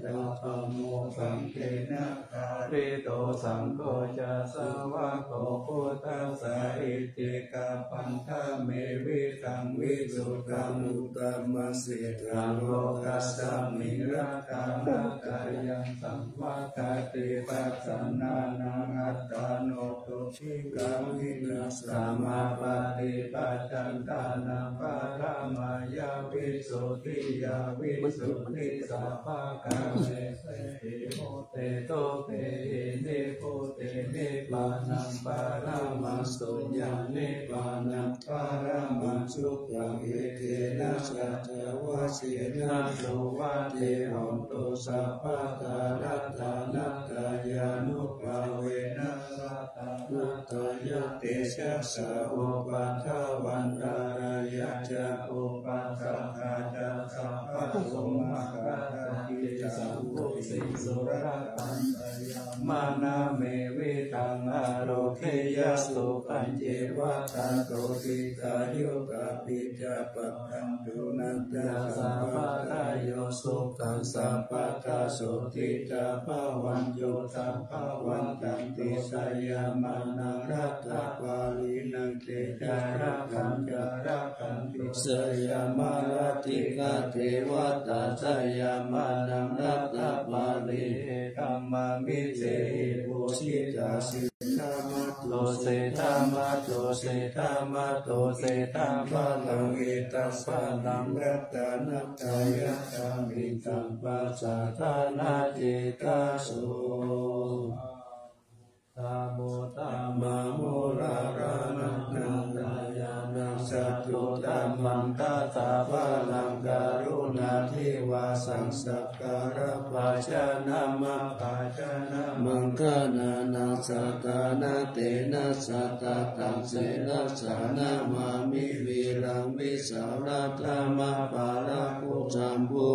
dhammo saṅghena parittā, saṅgho ca sāvako buddhassa, iti kabbantha me vitaṃ visuddhaṃ uttamasīlaṃ, lokasmiṃ ratanattayaṃ. Sammāsatipaṭṭhānānaṃ attāno dukkhikā vinassamā, paṭipaṭṭhānaṃ paramāya visuddhiyā, visuddhisabbakāresu mutti dukkhena. Nibbute nibbānaṃ paramaṃ suññaṃ, nibbānaṃ paramaṃ sukhaṃ, etena saccavajjena suvatthi hotu sabbadā. Ratanattayānubhāvena ratanattayatejasā, upaddavaṃ ca upaddavā ca sabbadukkharattiṃ, saṃvatthuṃ suratantayā. Manaṃ me vitaṃ ārogyā sukhañceva, tato dīghāyutā ca padaṃ tuṇhī ca sabbadāyo. Sukhaṃ sabbadā sotthī ca bhavantu sabbadā. Bhavantaṃ tīṇaṃ yāmānaṃ ratapālinaṃ, tejarakkhaṃ ca rakkhantu ca yāmā, rattikā devatā ca yāmānaṃ ratapālī. Etannamāmi jayapujitā siddhā mātā, siddhā mātā, siddhā mātā, siddhaṃ balaṃ, etaṃ balaṃ ratanattayadhammetaṃ pasatthā na cittāso. Dhammo dhammamūlapānaṃ, nānāñāṇaṃ catuttamaṃ, dasabalaṃ karuṇāti vāsaṃ, sakkāra bhājanamabbhājanamaṅgalānaṃ, sādhana tena satthiṃ, sirasā namāmi vīraṃ, vīsāladhammapālakuṃ, jambū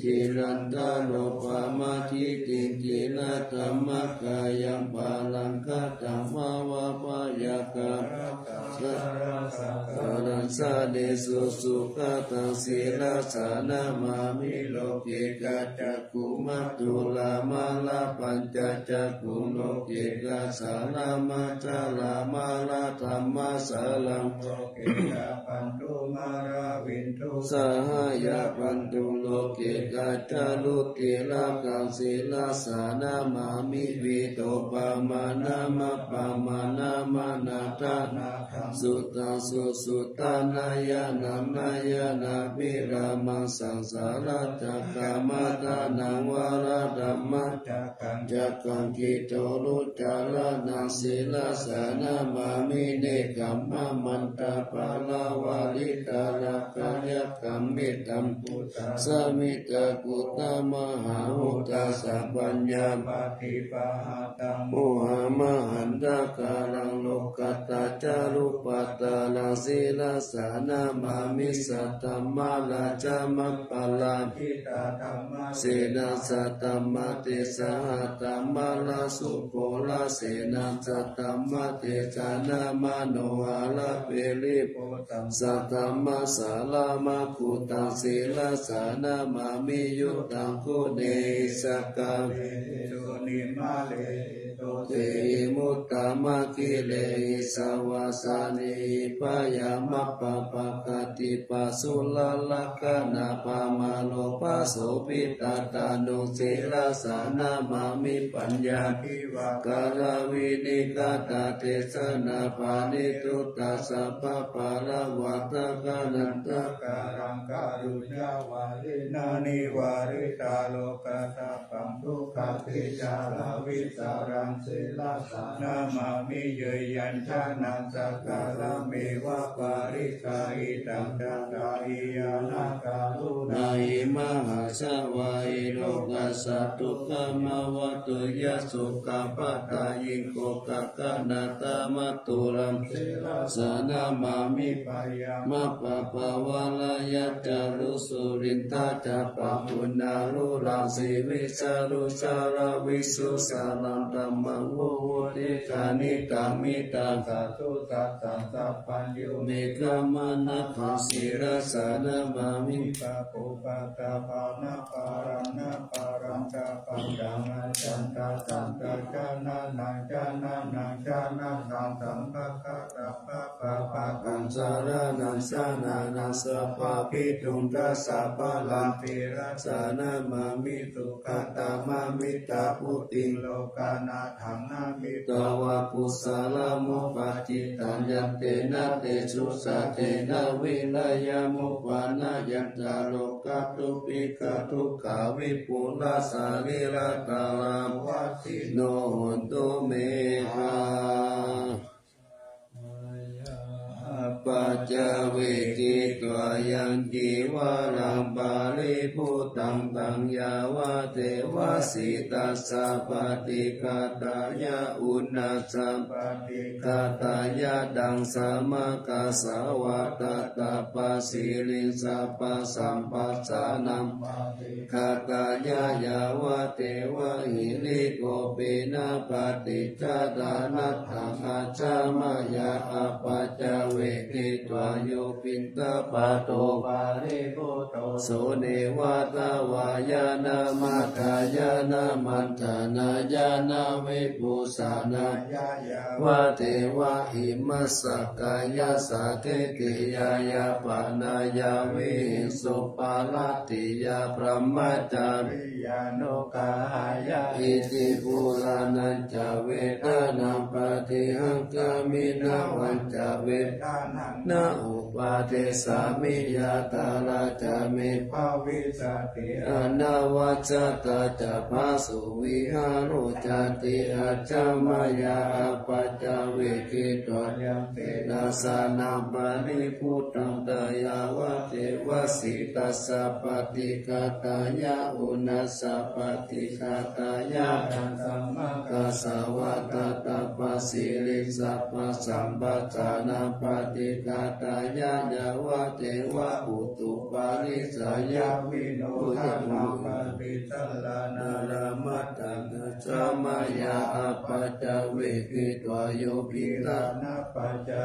jilantaro pamāditvā, khīṇadhammakāyaṃ parangato, bhavābhayakaraṃ saraṃ saresu, sugataṃ sirasā namāmi, lokikā cakkhumā tūlamālā, pañcacakkhuṃ lokikassa, rāmajalamālā, dhammasāraṃ lokikā bandhumālā, vindhusāhāya bandhuṃ lokikā, ca rūpī rāgaṃ sirasā namāmi, vīrūpamanāmappamāṇamanādanādaṃ, suddhaṃ susuddhaṃ nayanaṃ nayanabhirāmaṃ, saṃsāracakkamataṇhaṃ varadhammacakkaṃ, cakkaṃ khiḍḍālucaraṇaṃ sirasā namāmi, nekkhammamantapaṇṇāvarattā, rāgayakkhamiddhaṃ phuṭṭhassa middhakuṭamahābhūtaṃ, sabbaññāpaṭipahaṃ mohamahaṇḍakaraṃ, lokuttarañca rūpattaraṃ sirasā namāmi, saddhammārajamaparadhitaṃ, dhammasenāsataṃ, atesahatamarattiṃ, purisenāsataṃ, atesanāmaṃ manoharaṃ, pariputtaṃ saddhammassāraṃ, aggutaṃ sirasā namāmi, yuttaṃ guṇehi sakkārehi, gunimānehi, stutehi muttamakkhilehi, savasā Nihipayamapapakatipasūlalakkhaṇapamāro pasobhitattanū sirasā namāmi paññābhivāgaravinigatadesanapāṇituta sabbapalavātakānantakaraṃ kāruññavaṇṇinaṃ nivāritarogasāpaṃ dukkhāti jālavītaraṃ sirasā namāmi. Yāyañjanaṃ sakkārameva parittā hitaṃ dandahiyaṃ na karuṇā hi mahāsavā hi rogā sā dukkhamāvattu ya sokappattā hi gokā kaṇatamattulaṃ sirasā namāmi. Bhayamappappavārāya ca rū surindhā ca pāpuṇā rūraṃ sīvīsarucirā vīsusalā dhammaṃ vū vuṭṭhī ca nidaṃ mitaṃ sādhu sataṃ sabbaṃ yo me kammantā sirasā namāmi. Pāpūpaṭṭhapāṇābhāraṃ nābhāraṃ ca pañcamatā sattā sattā janānaṃ janānaṃ janānaṃ saṅghassa saṅghassa pāpakaṃ saraṇaṃ saraṇaṃ sabbapītuṃ dasapālaṃ sirasā namāmi. Sukkhaṭṭhamametaṃ vuṭṭhiṃ lokānaṭṭhaṃ namitvā kusalāmupaṭṭhitaṃ yantena tejasā tena vīriyamuppanāya ca rogā dubhigā dukkhā vipulā sārīradhārā vā no hontu me ha. Apaccavekkhitvā yaṃ cīvaraṃ paribhuttaṃ taṃ yāvadeva sītassa paṭighātāya uṇhassa paṭighātāya taṃ samaggassa vā tattha pasiriṃ sabbasampassānaṃ paṭighātāya yāvadeva hirikopinapaṭicchādanatthaṃ ajja mayā apaccavekkhitvā yo piṇḍapāto paribhutto so neva davāya na madāya na maṇḍanāya na vibhūsanāya yāvadeva imassa kāyassa ṭhitiyā yāpanāya vihiṃsuparatiyā brahmacariyānuggahāya iti purāṇañca vedanaṃ paṭihaṅkhāmi navañca vedanaṃ na uppādessāmi yātrā ca me bhavissati anavajjatā ca phāsuvihāro cāti. Ajja mayā apaccavekkhitvā yaṃ sītasānaṃ paribhuttaṃ taṃ yāvadeva sītassa paṭighātāya uṇhassa paṭighātāya taṃ samaggassa vā tattha pasiriṃ sabbasampassānaṃ paṭighātāya yāvadeva utuparissayavinodanaṃ paṭisallānārāmatthaṃ ajja mayā apaccavekkhitvā yo piṇḍapātā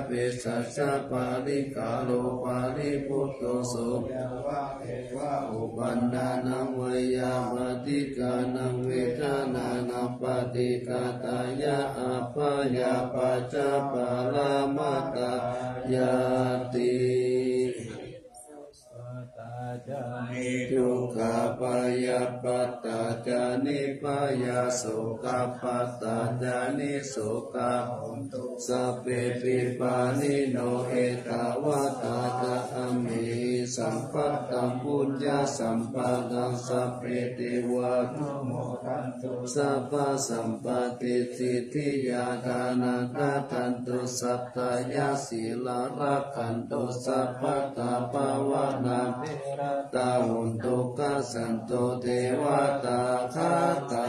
bhesajjaparikkhāro paribhutto so yāvadeva uppannānaṃ veyyābādhikānaṃ vedanānaṃ paṭighātāya abyāpajjhaparamatāyāti. Dukkhappattā ca nibbhayā sokappattā ca nissokā hontu sabbepi pāṇino. Ettāvatā ca amhehi sambhataṃ puññasampadaṃ sabbe devānumodantu sabbasampattisiddhiyā. Dānaṃ dadantu saddhāya sīlaṃ rakkhantu sabbadā bhāvanābhiratā hontu gacchantu devatāgatā.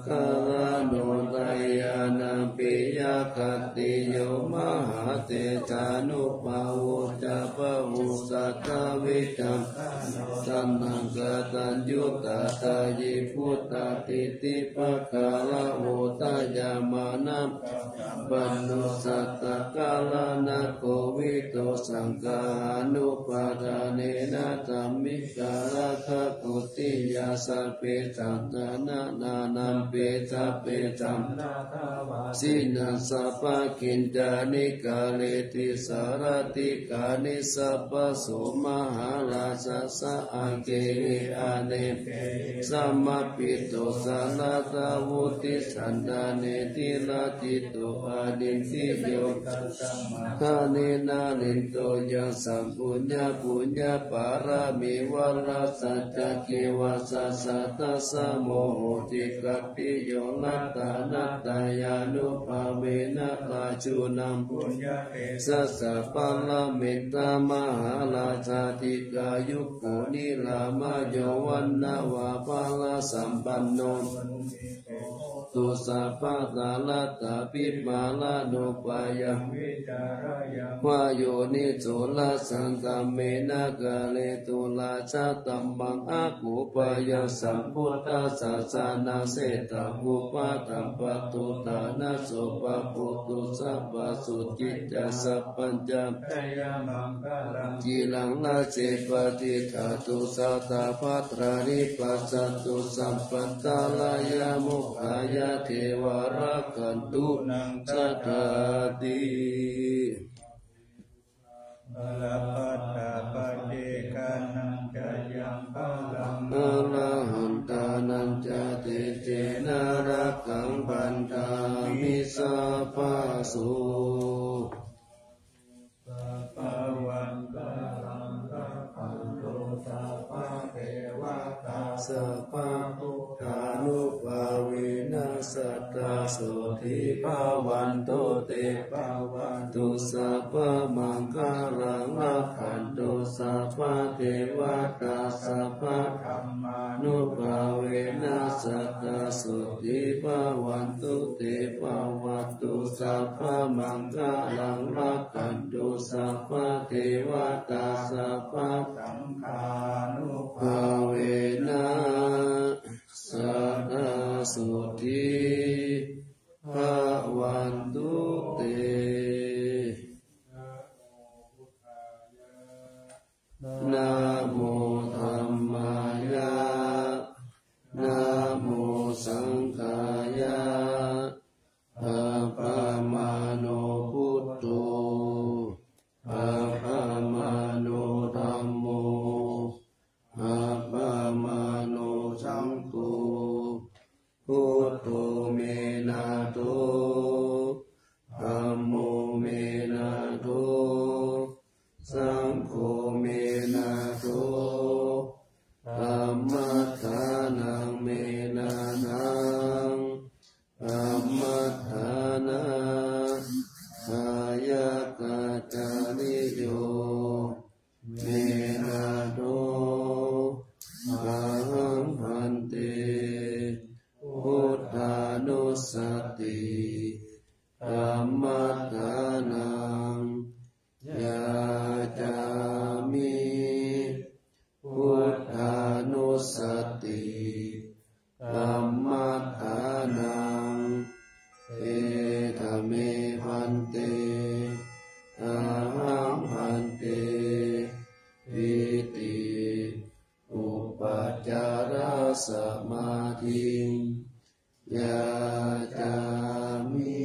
Gaṇanotpāyānaṃ piyaṃ khattiyo mahātejānubhāvo ca bahussaṃ dvilocano Dhammaṃ kataññutā dāyī puttadītipakāraho dayamānā panno sattakallaṇakovito saṅghānupādānena dhammikaratthaguttiyā sabbe saddhitānanānaṃ pedabedaṃ vasena sabbakicchāni kareti sārathikāni sabbaso mahārājassa aṅgīri anekehi samāhito sāradā vuḍḍhisandāne tilakkhito anindriyo dānena niṭṭho yasaṃ puññapuññapāramī vassācakkhivassa satasamo hoti khattiyo ratanattayānubhāvena rājūnaṃ puññakkhesassa pāramettha mahārājā dīghāyuko nirāmayo vaṇṇavanto balāsampanno tu sabbattha laddhā bhimmālaṃ upāyaṃ vāyo nijo rasaṃ dhammena kāretu rājadhammaṃ akuppāya sambuddhasāsanam setaṃ upadaṃ pattuttānaso pāpūtu sabbasotthi ca sabbaññā jayamaṅgalaṃ ciraṃ rājje patiṭṭhātu satā bhaddāni paccantu sabbattharāya mokkhaye deva rakkhantu naṃ sadā ti. Balappattā paccekānañca yaṃ balaṃ arahantānañca tejena rakkhaṃ bandhāmi sabbaso. Sabbaṃ balaṃ rakkhantu sabbadevatā sabbabuddhānubhāvena sadā sotthī bhavantu te. Bhavatu sabbamaṅgalaṃ rakkhantu sabbadevatā sabbadhammānubhāvena sadā sotthī bhavantu te. Bhavatu sabbamaṅgalaṃ rakkhantu sabbadevatā sabbasaṅghānubhāvena sadā sotthī bhavantu te. Namo dhammāya, namo saṅghāya. Appamāṇo buddho, appamāṇo dhammo, appamāṇo saṅgho. Buddho me nātho, dhammo me nātho, saṅgho me nātho, dhammaddhanaṃ me nāthaṃ, dhammaddhanaṃ dāyakacariyo me nātho. Ahaṃ bhante buddhānussati dhammaddhanaṃ yācāmi. Buddhānussati dhammaddhanaṃ. Etha me bhante, ahaṃ bhante, iti upacārasamādhiṃ yācāmi.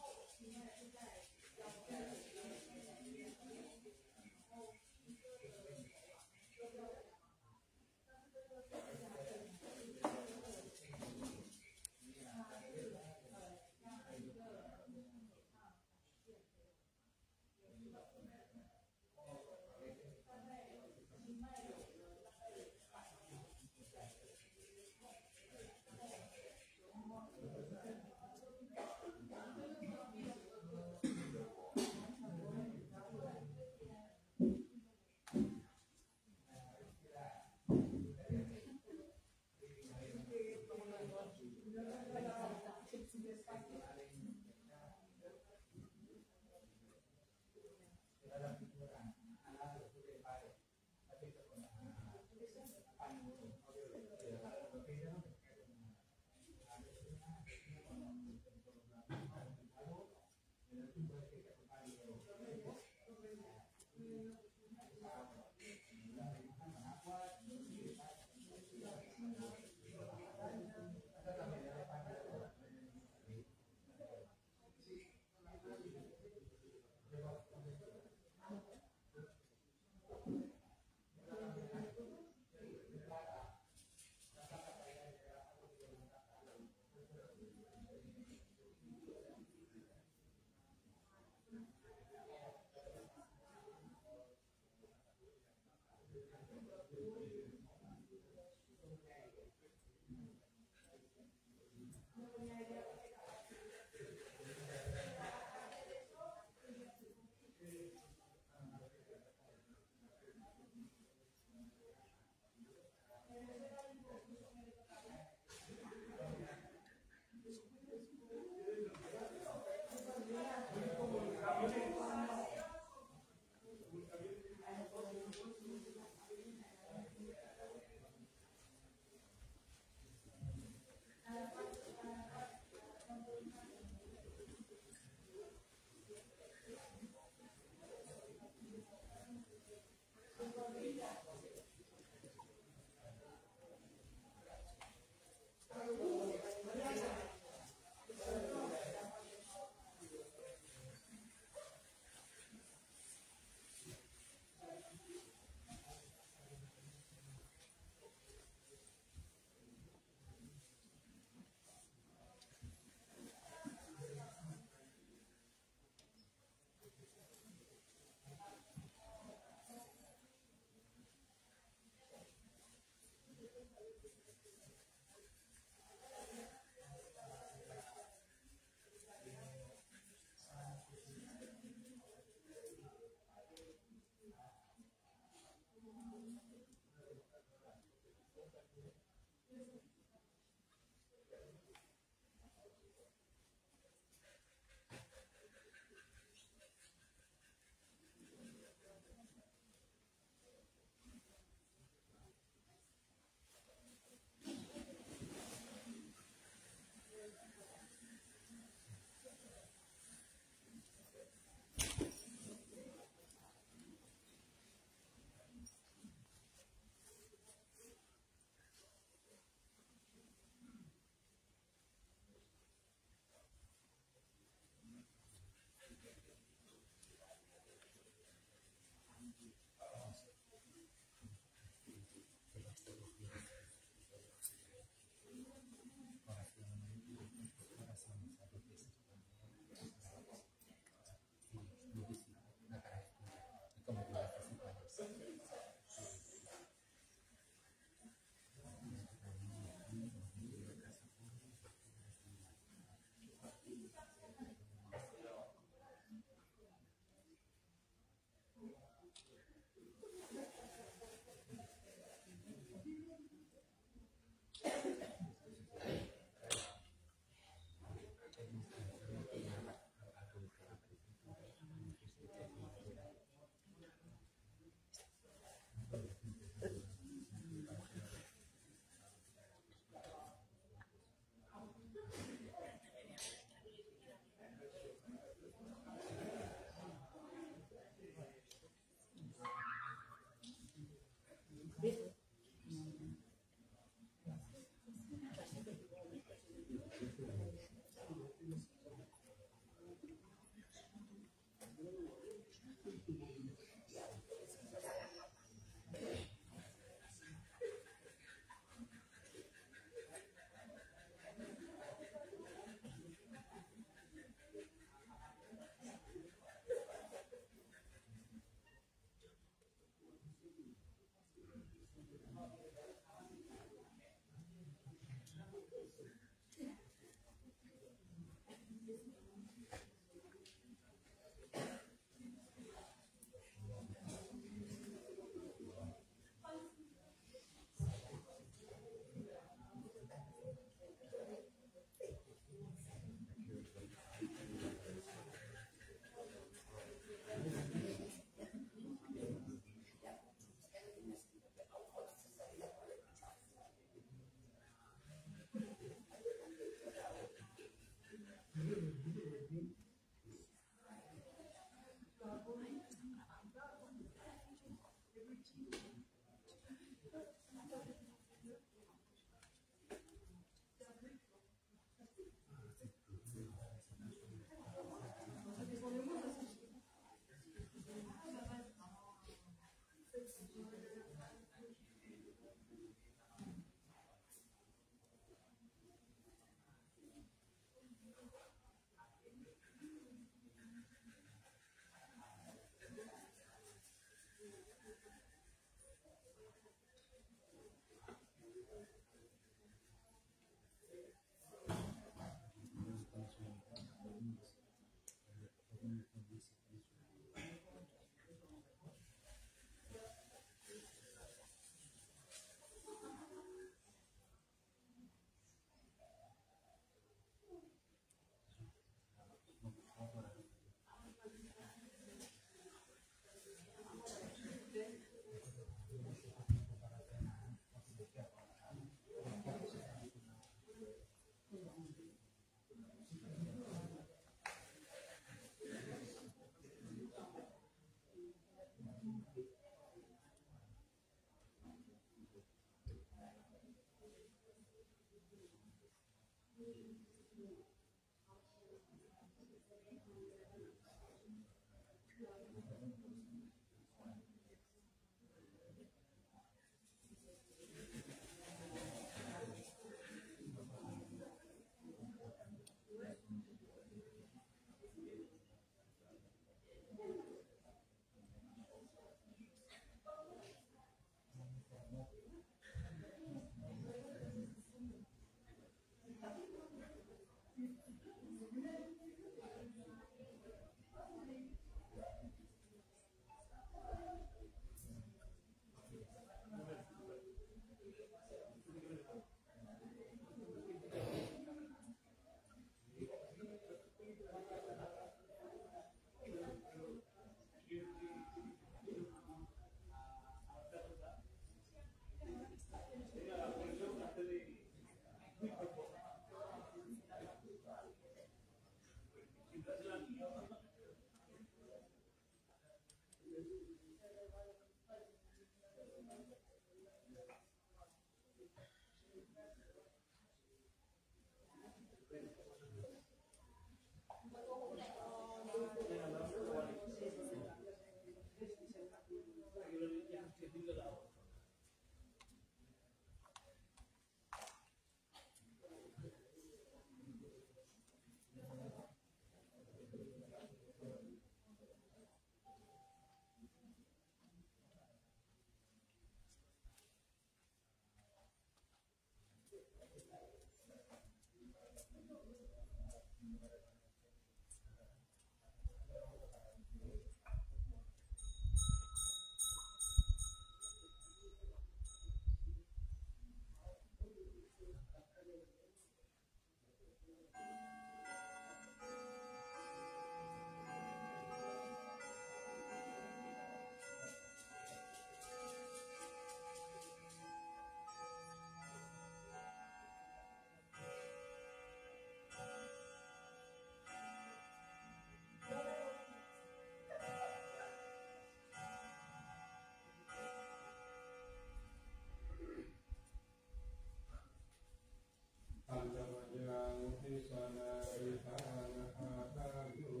Pañcamatyaṃ tisaraṇaṃ gatāyu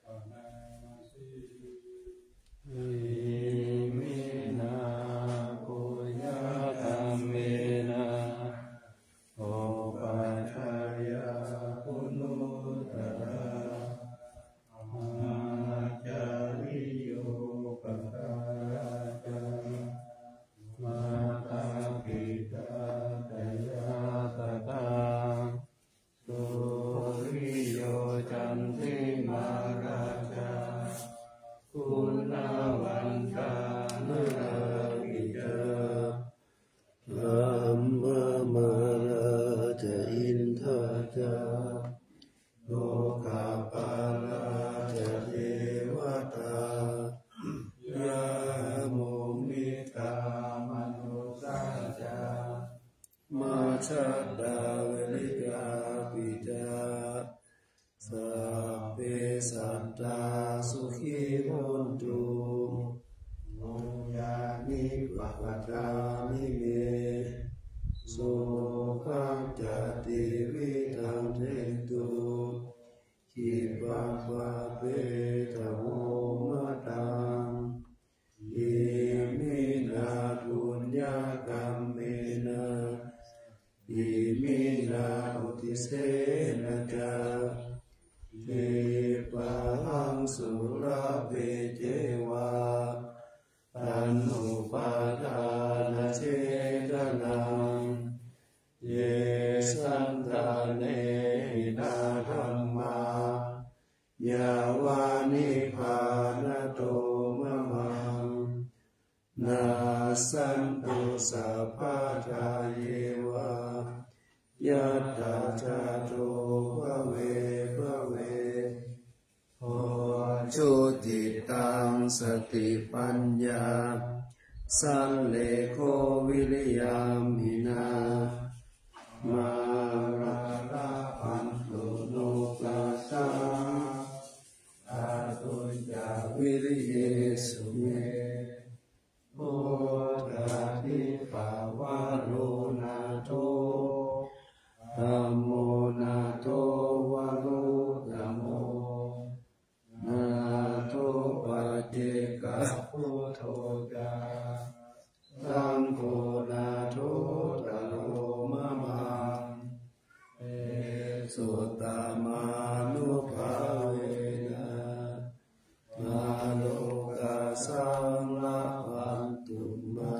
panāsi. Iminā puññakammena upajjhāyā guṇuttarā ācariyūpakārā ca mātā pitā ca ñātakā suriyo candimā rājā guṇavantā narāpi ca brahmamārā ca indā ca lokapālā ca devatā yamo mittā manussā ca majjhattā verikāpi ca sabbe sattā sukhī hontu. Puññāni pakatāni me sokaṃ ca tividhaṃ dentu khippaṃ pāpetha vomataṃ. Iminā puññakammena iminā uddisena ca khippāhaṃ sulabhe ceva taṇhupādānachedanaṃ. Ye santāne hinā dhammā yāva nibbānato mamaṃ nassantu sabbadā yeva yattha jāto bhave bhave. Ujucittaṃ satipaññā sallekho viriyamhinā mārā labhantu nokāsaṃ kātuñca viriyesu me. Bodhādhipavaro nātho dhammo buddho ca, saṅgho nāthottaro mamaṃ, tesottamānubhāvena, mārokāsaṃ labhantu mā.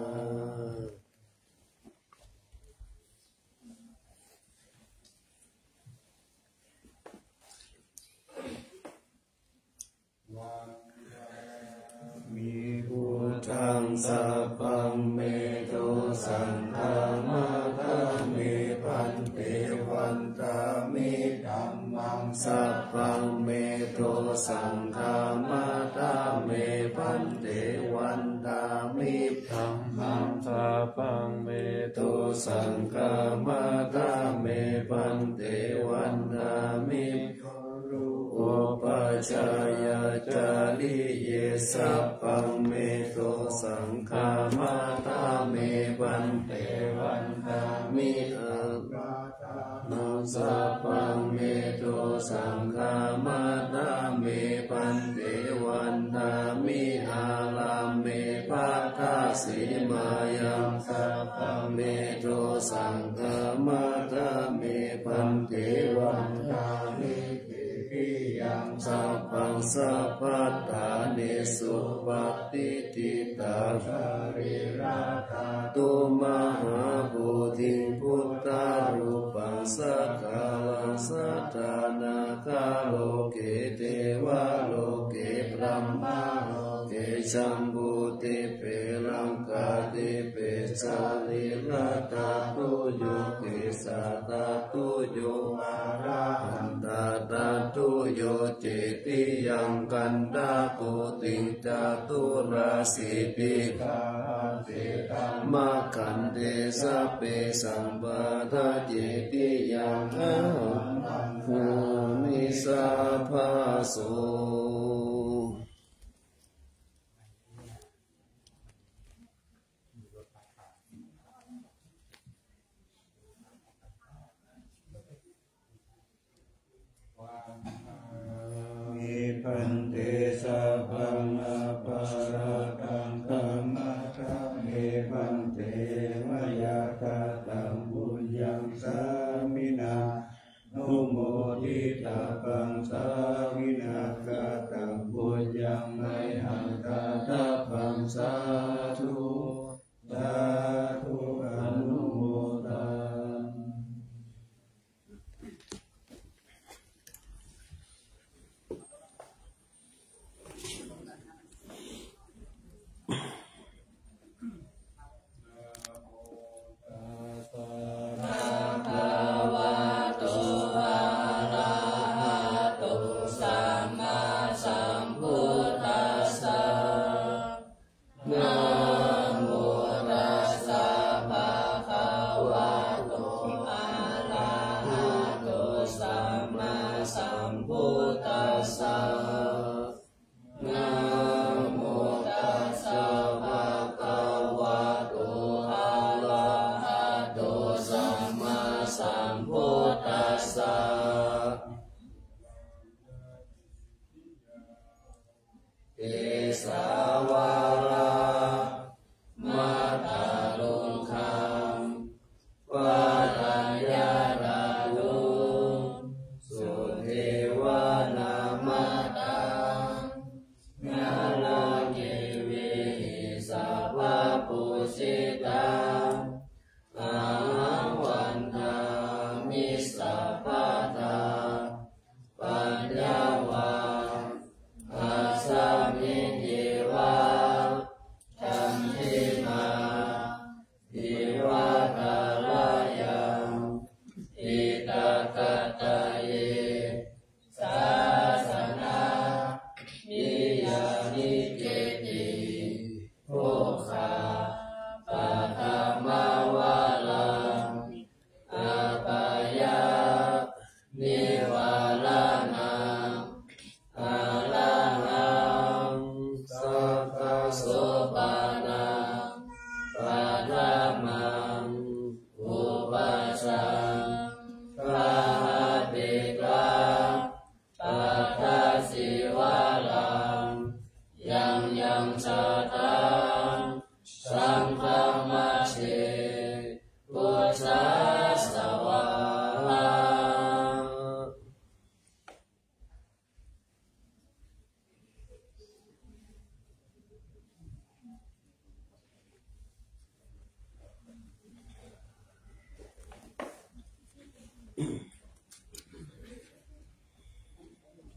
Vandāmi buddhaṃ, sabbaṃ me dosaṃ khamatha me bhante. Vandāmi dhammaṃ, sabbaṃ me dosaṃ khamatha me bhante. Vandāmi dhammaṃ, sabbaṃ me dosaṃ khamatha me bhante. Vandāmi guru upajjhāyācariye, sabbaṃ me dosaṃ khamatha me bhante. Vandāmi appakāyānaṃ, sabbaṃ me dosaṃ khamatha me bhante. Vandāmi ārāme bhaddasīmāyaṃ, sabbaṃ me dosaṃ khamatha me bhante. Vandāmi titiyaṃ, sabbaṃ sabbaṭṭhānesu patiṭṭhita. Sārīradhātu mahābodhiṃ buddharūpaṃ sakalaṃ sadā, nāgaloke devaloke brahmaloke jambudīpe laṅkādīpe. Sārīradhātuyo disādhātuyo arahantātūyo cetiyaṃ, gandhakoṭiṃ caturāsītisahassidhammakkhandhe, sabbesaṃ paṭicetiyaṃ ahaṃ vandāmi sabbaso. Vandāmi bhante, sabbaṃ aparādhaṃ khamatha me bhante, mayā kataṃ puññaṃ sāminā anumoditabbaṃ, sāminā kataṃ puññaṃ mayhaṃ dātabbaṃ. Sādhu, sādhu, anumodāmi. Bhagavato arahato sammāsambuddhassa. Namo tassa bhagavato arahato sammāsambuddhassa. Namo tassa bhagavato arahato sammāsambuddhassa. Kesavādamattarukkham padayarādu suddhevanamatthaṃ, nānākivihi sabbapūjitaṃ, ahaṃ vandāmi sabbadā. Paññāvāgasmiṃ ceva candimā iva taruvanagahane, ṭhitā kataye sāsane niyaniketi. Bhogapaṭamavaraṃ appayāpannivāraṇaṃ, arahaṃ sakkasopanappaṭhamaṃ upasaṅkhametvā pattacīvaraṃ. Yaṃ yaṃ ca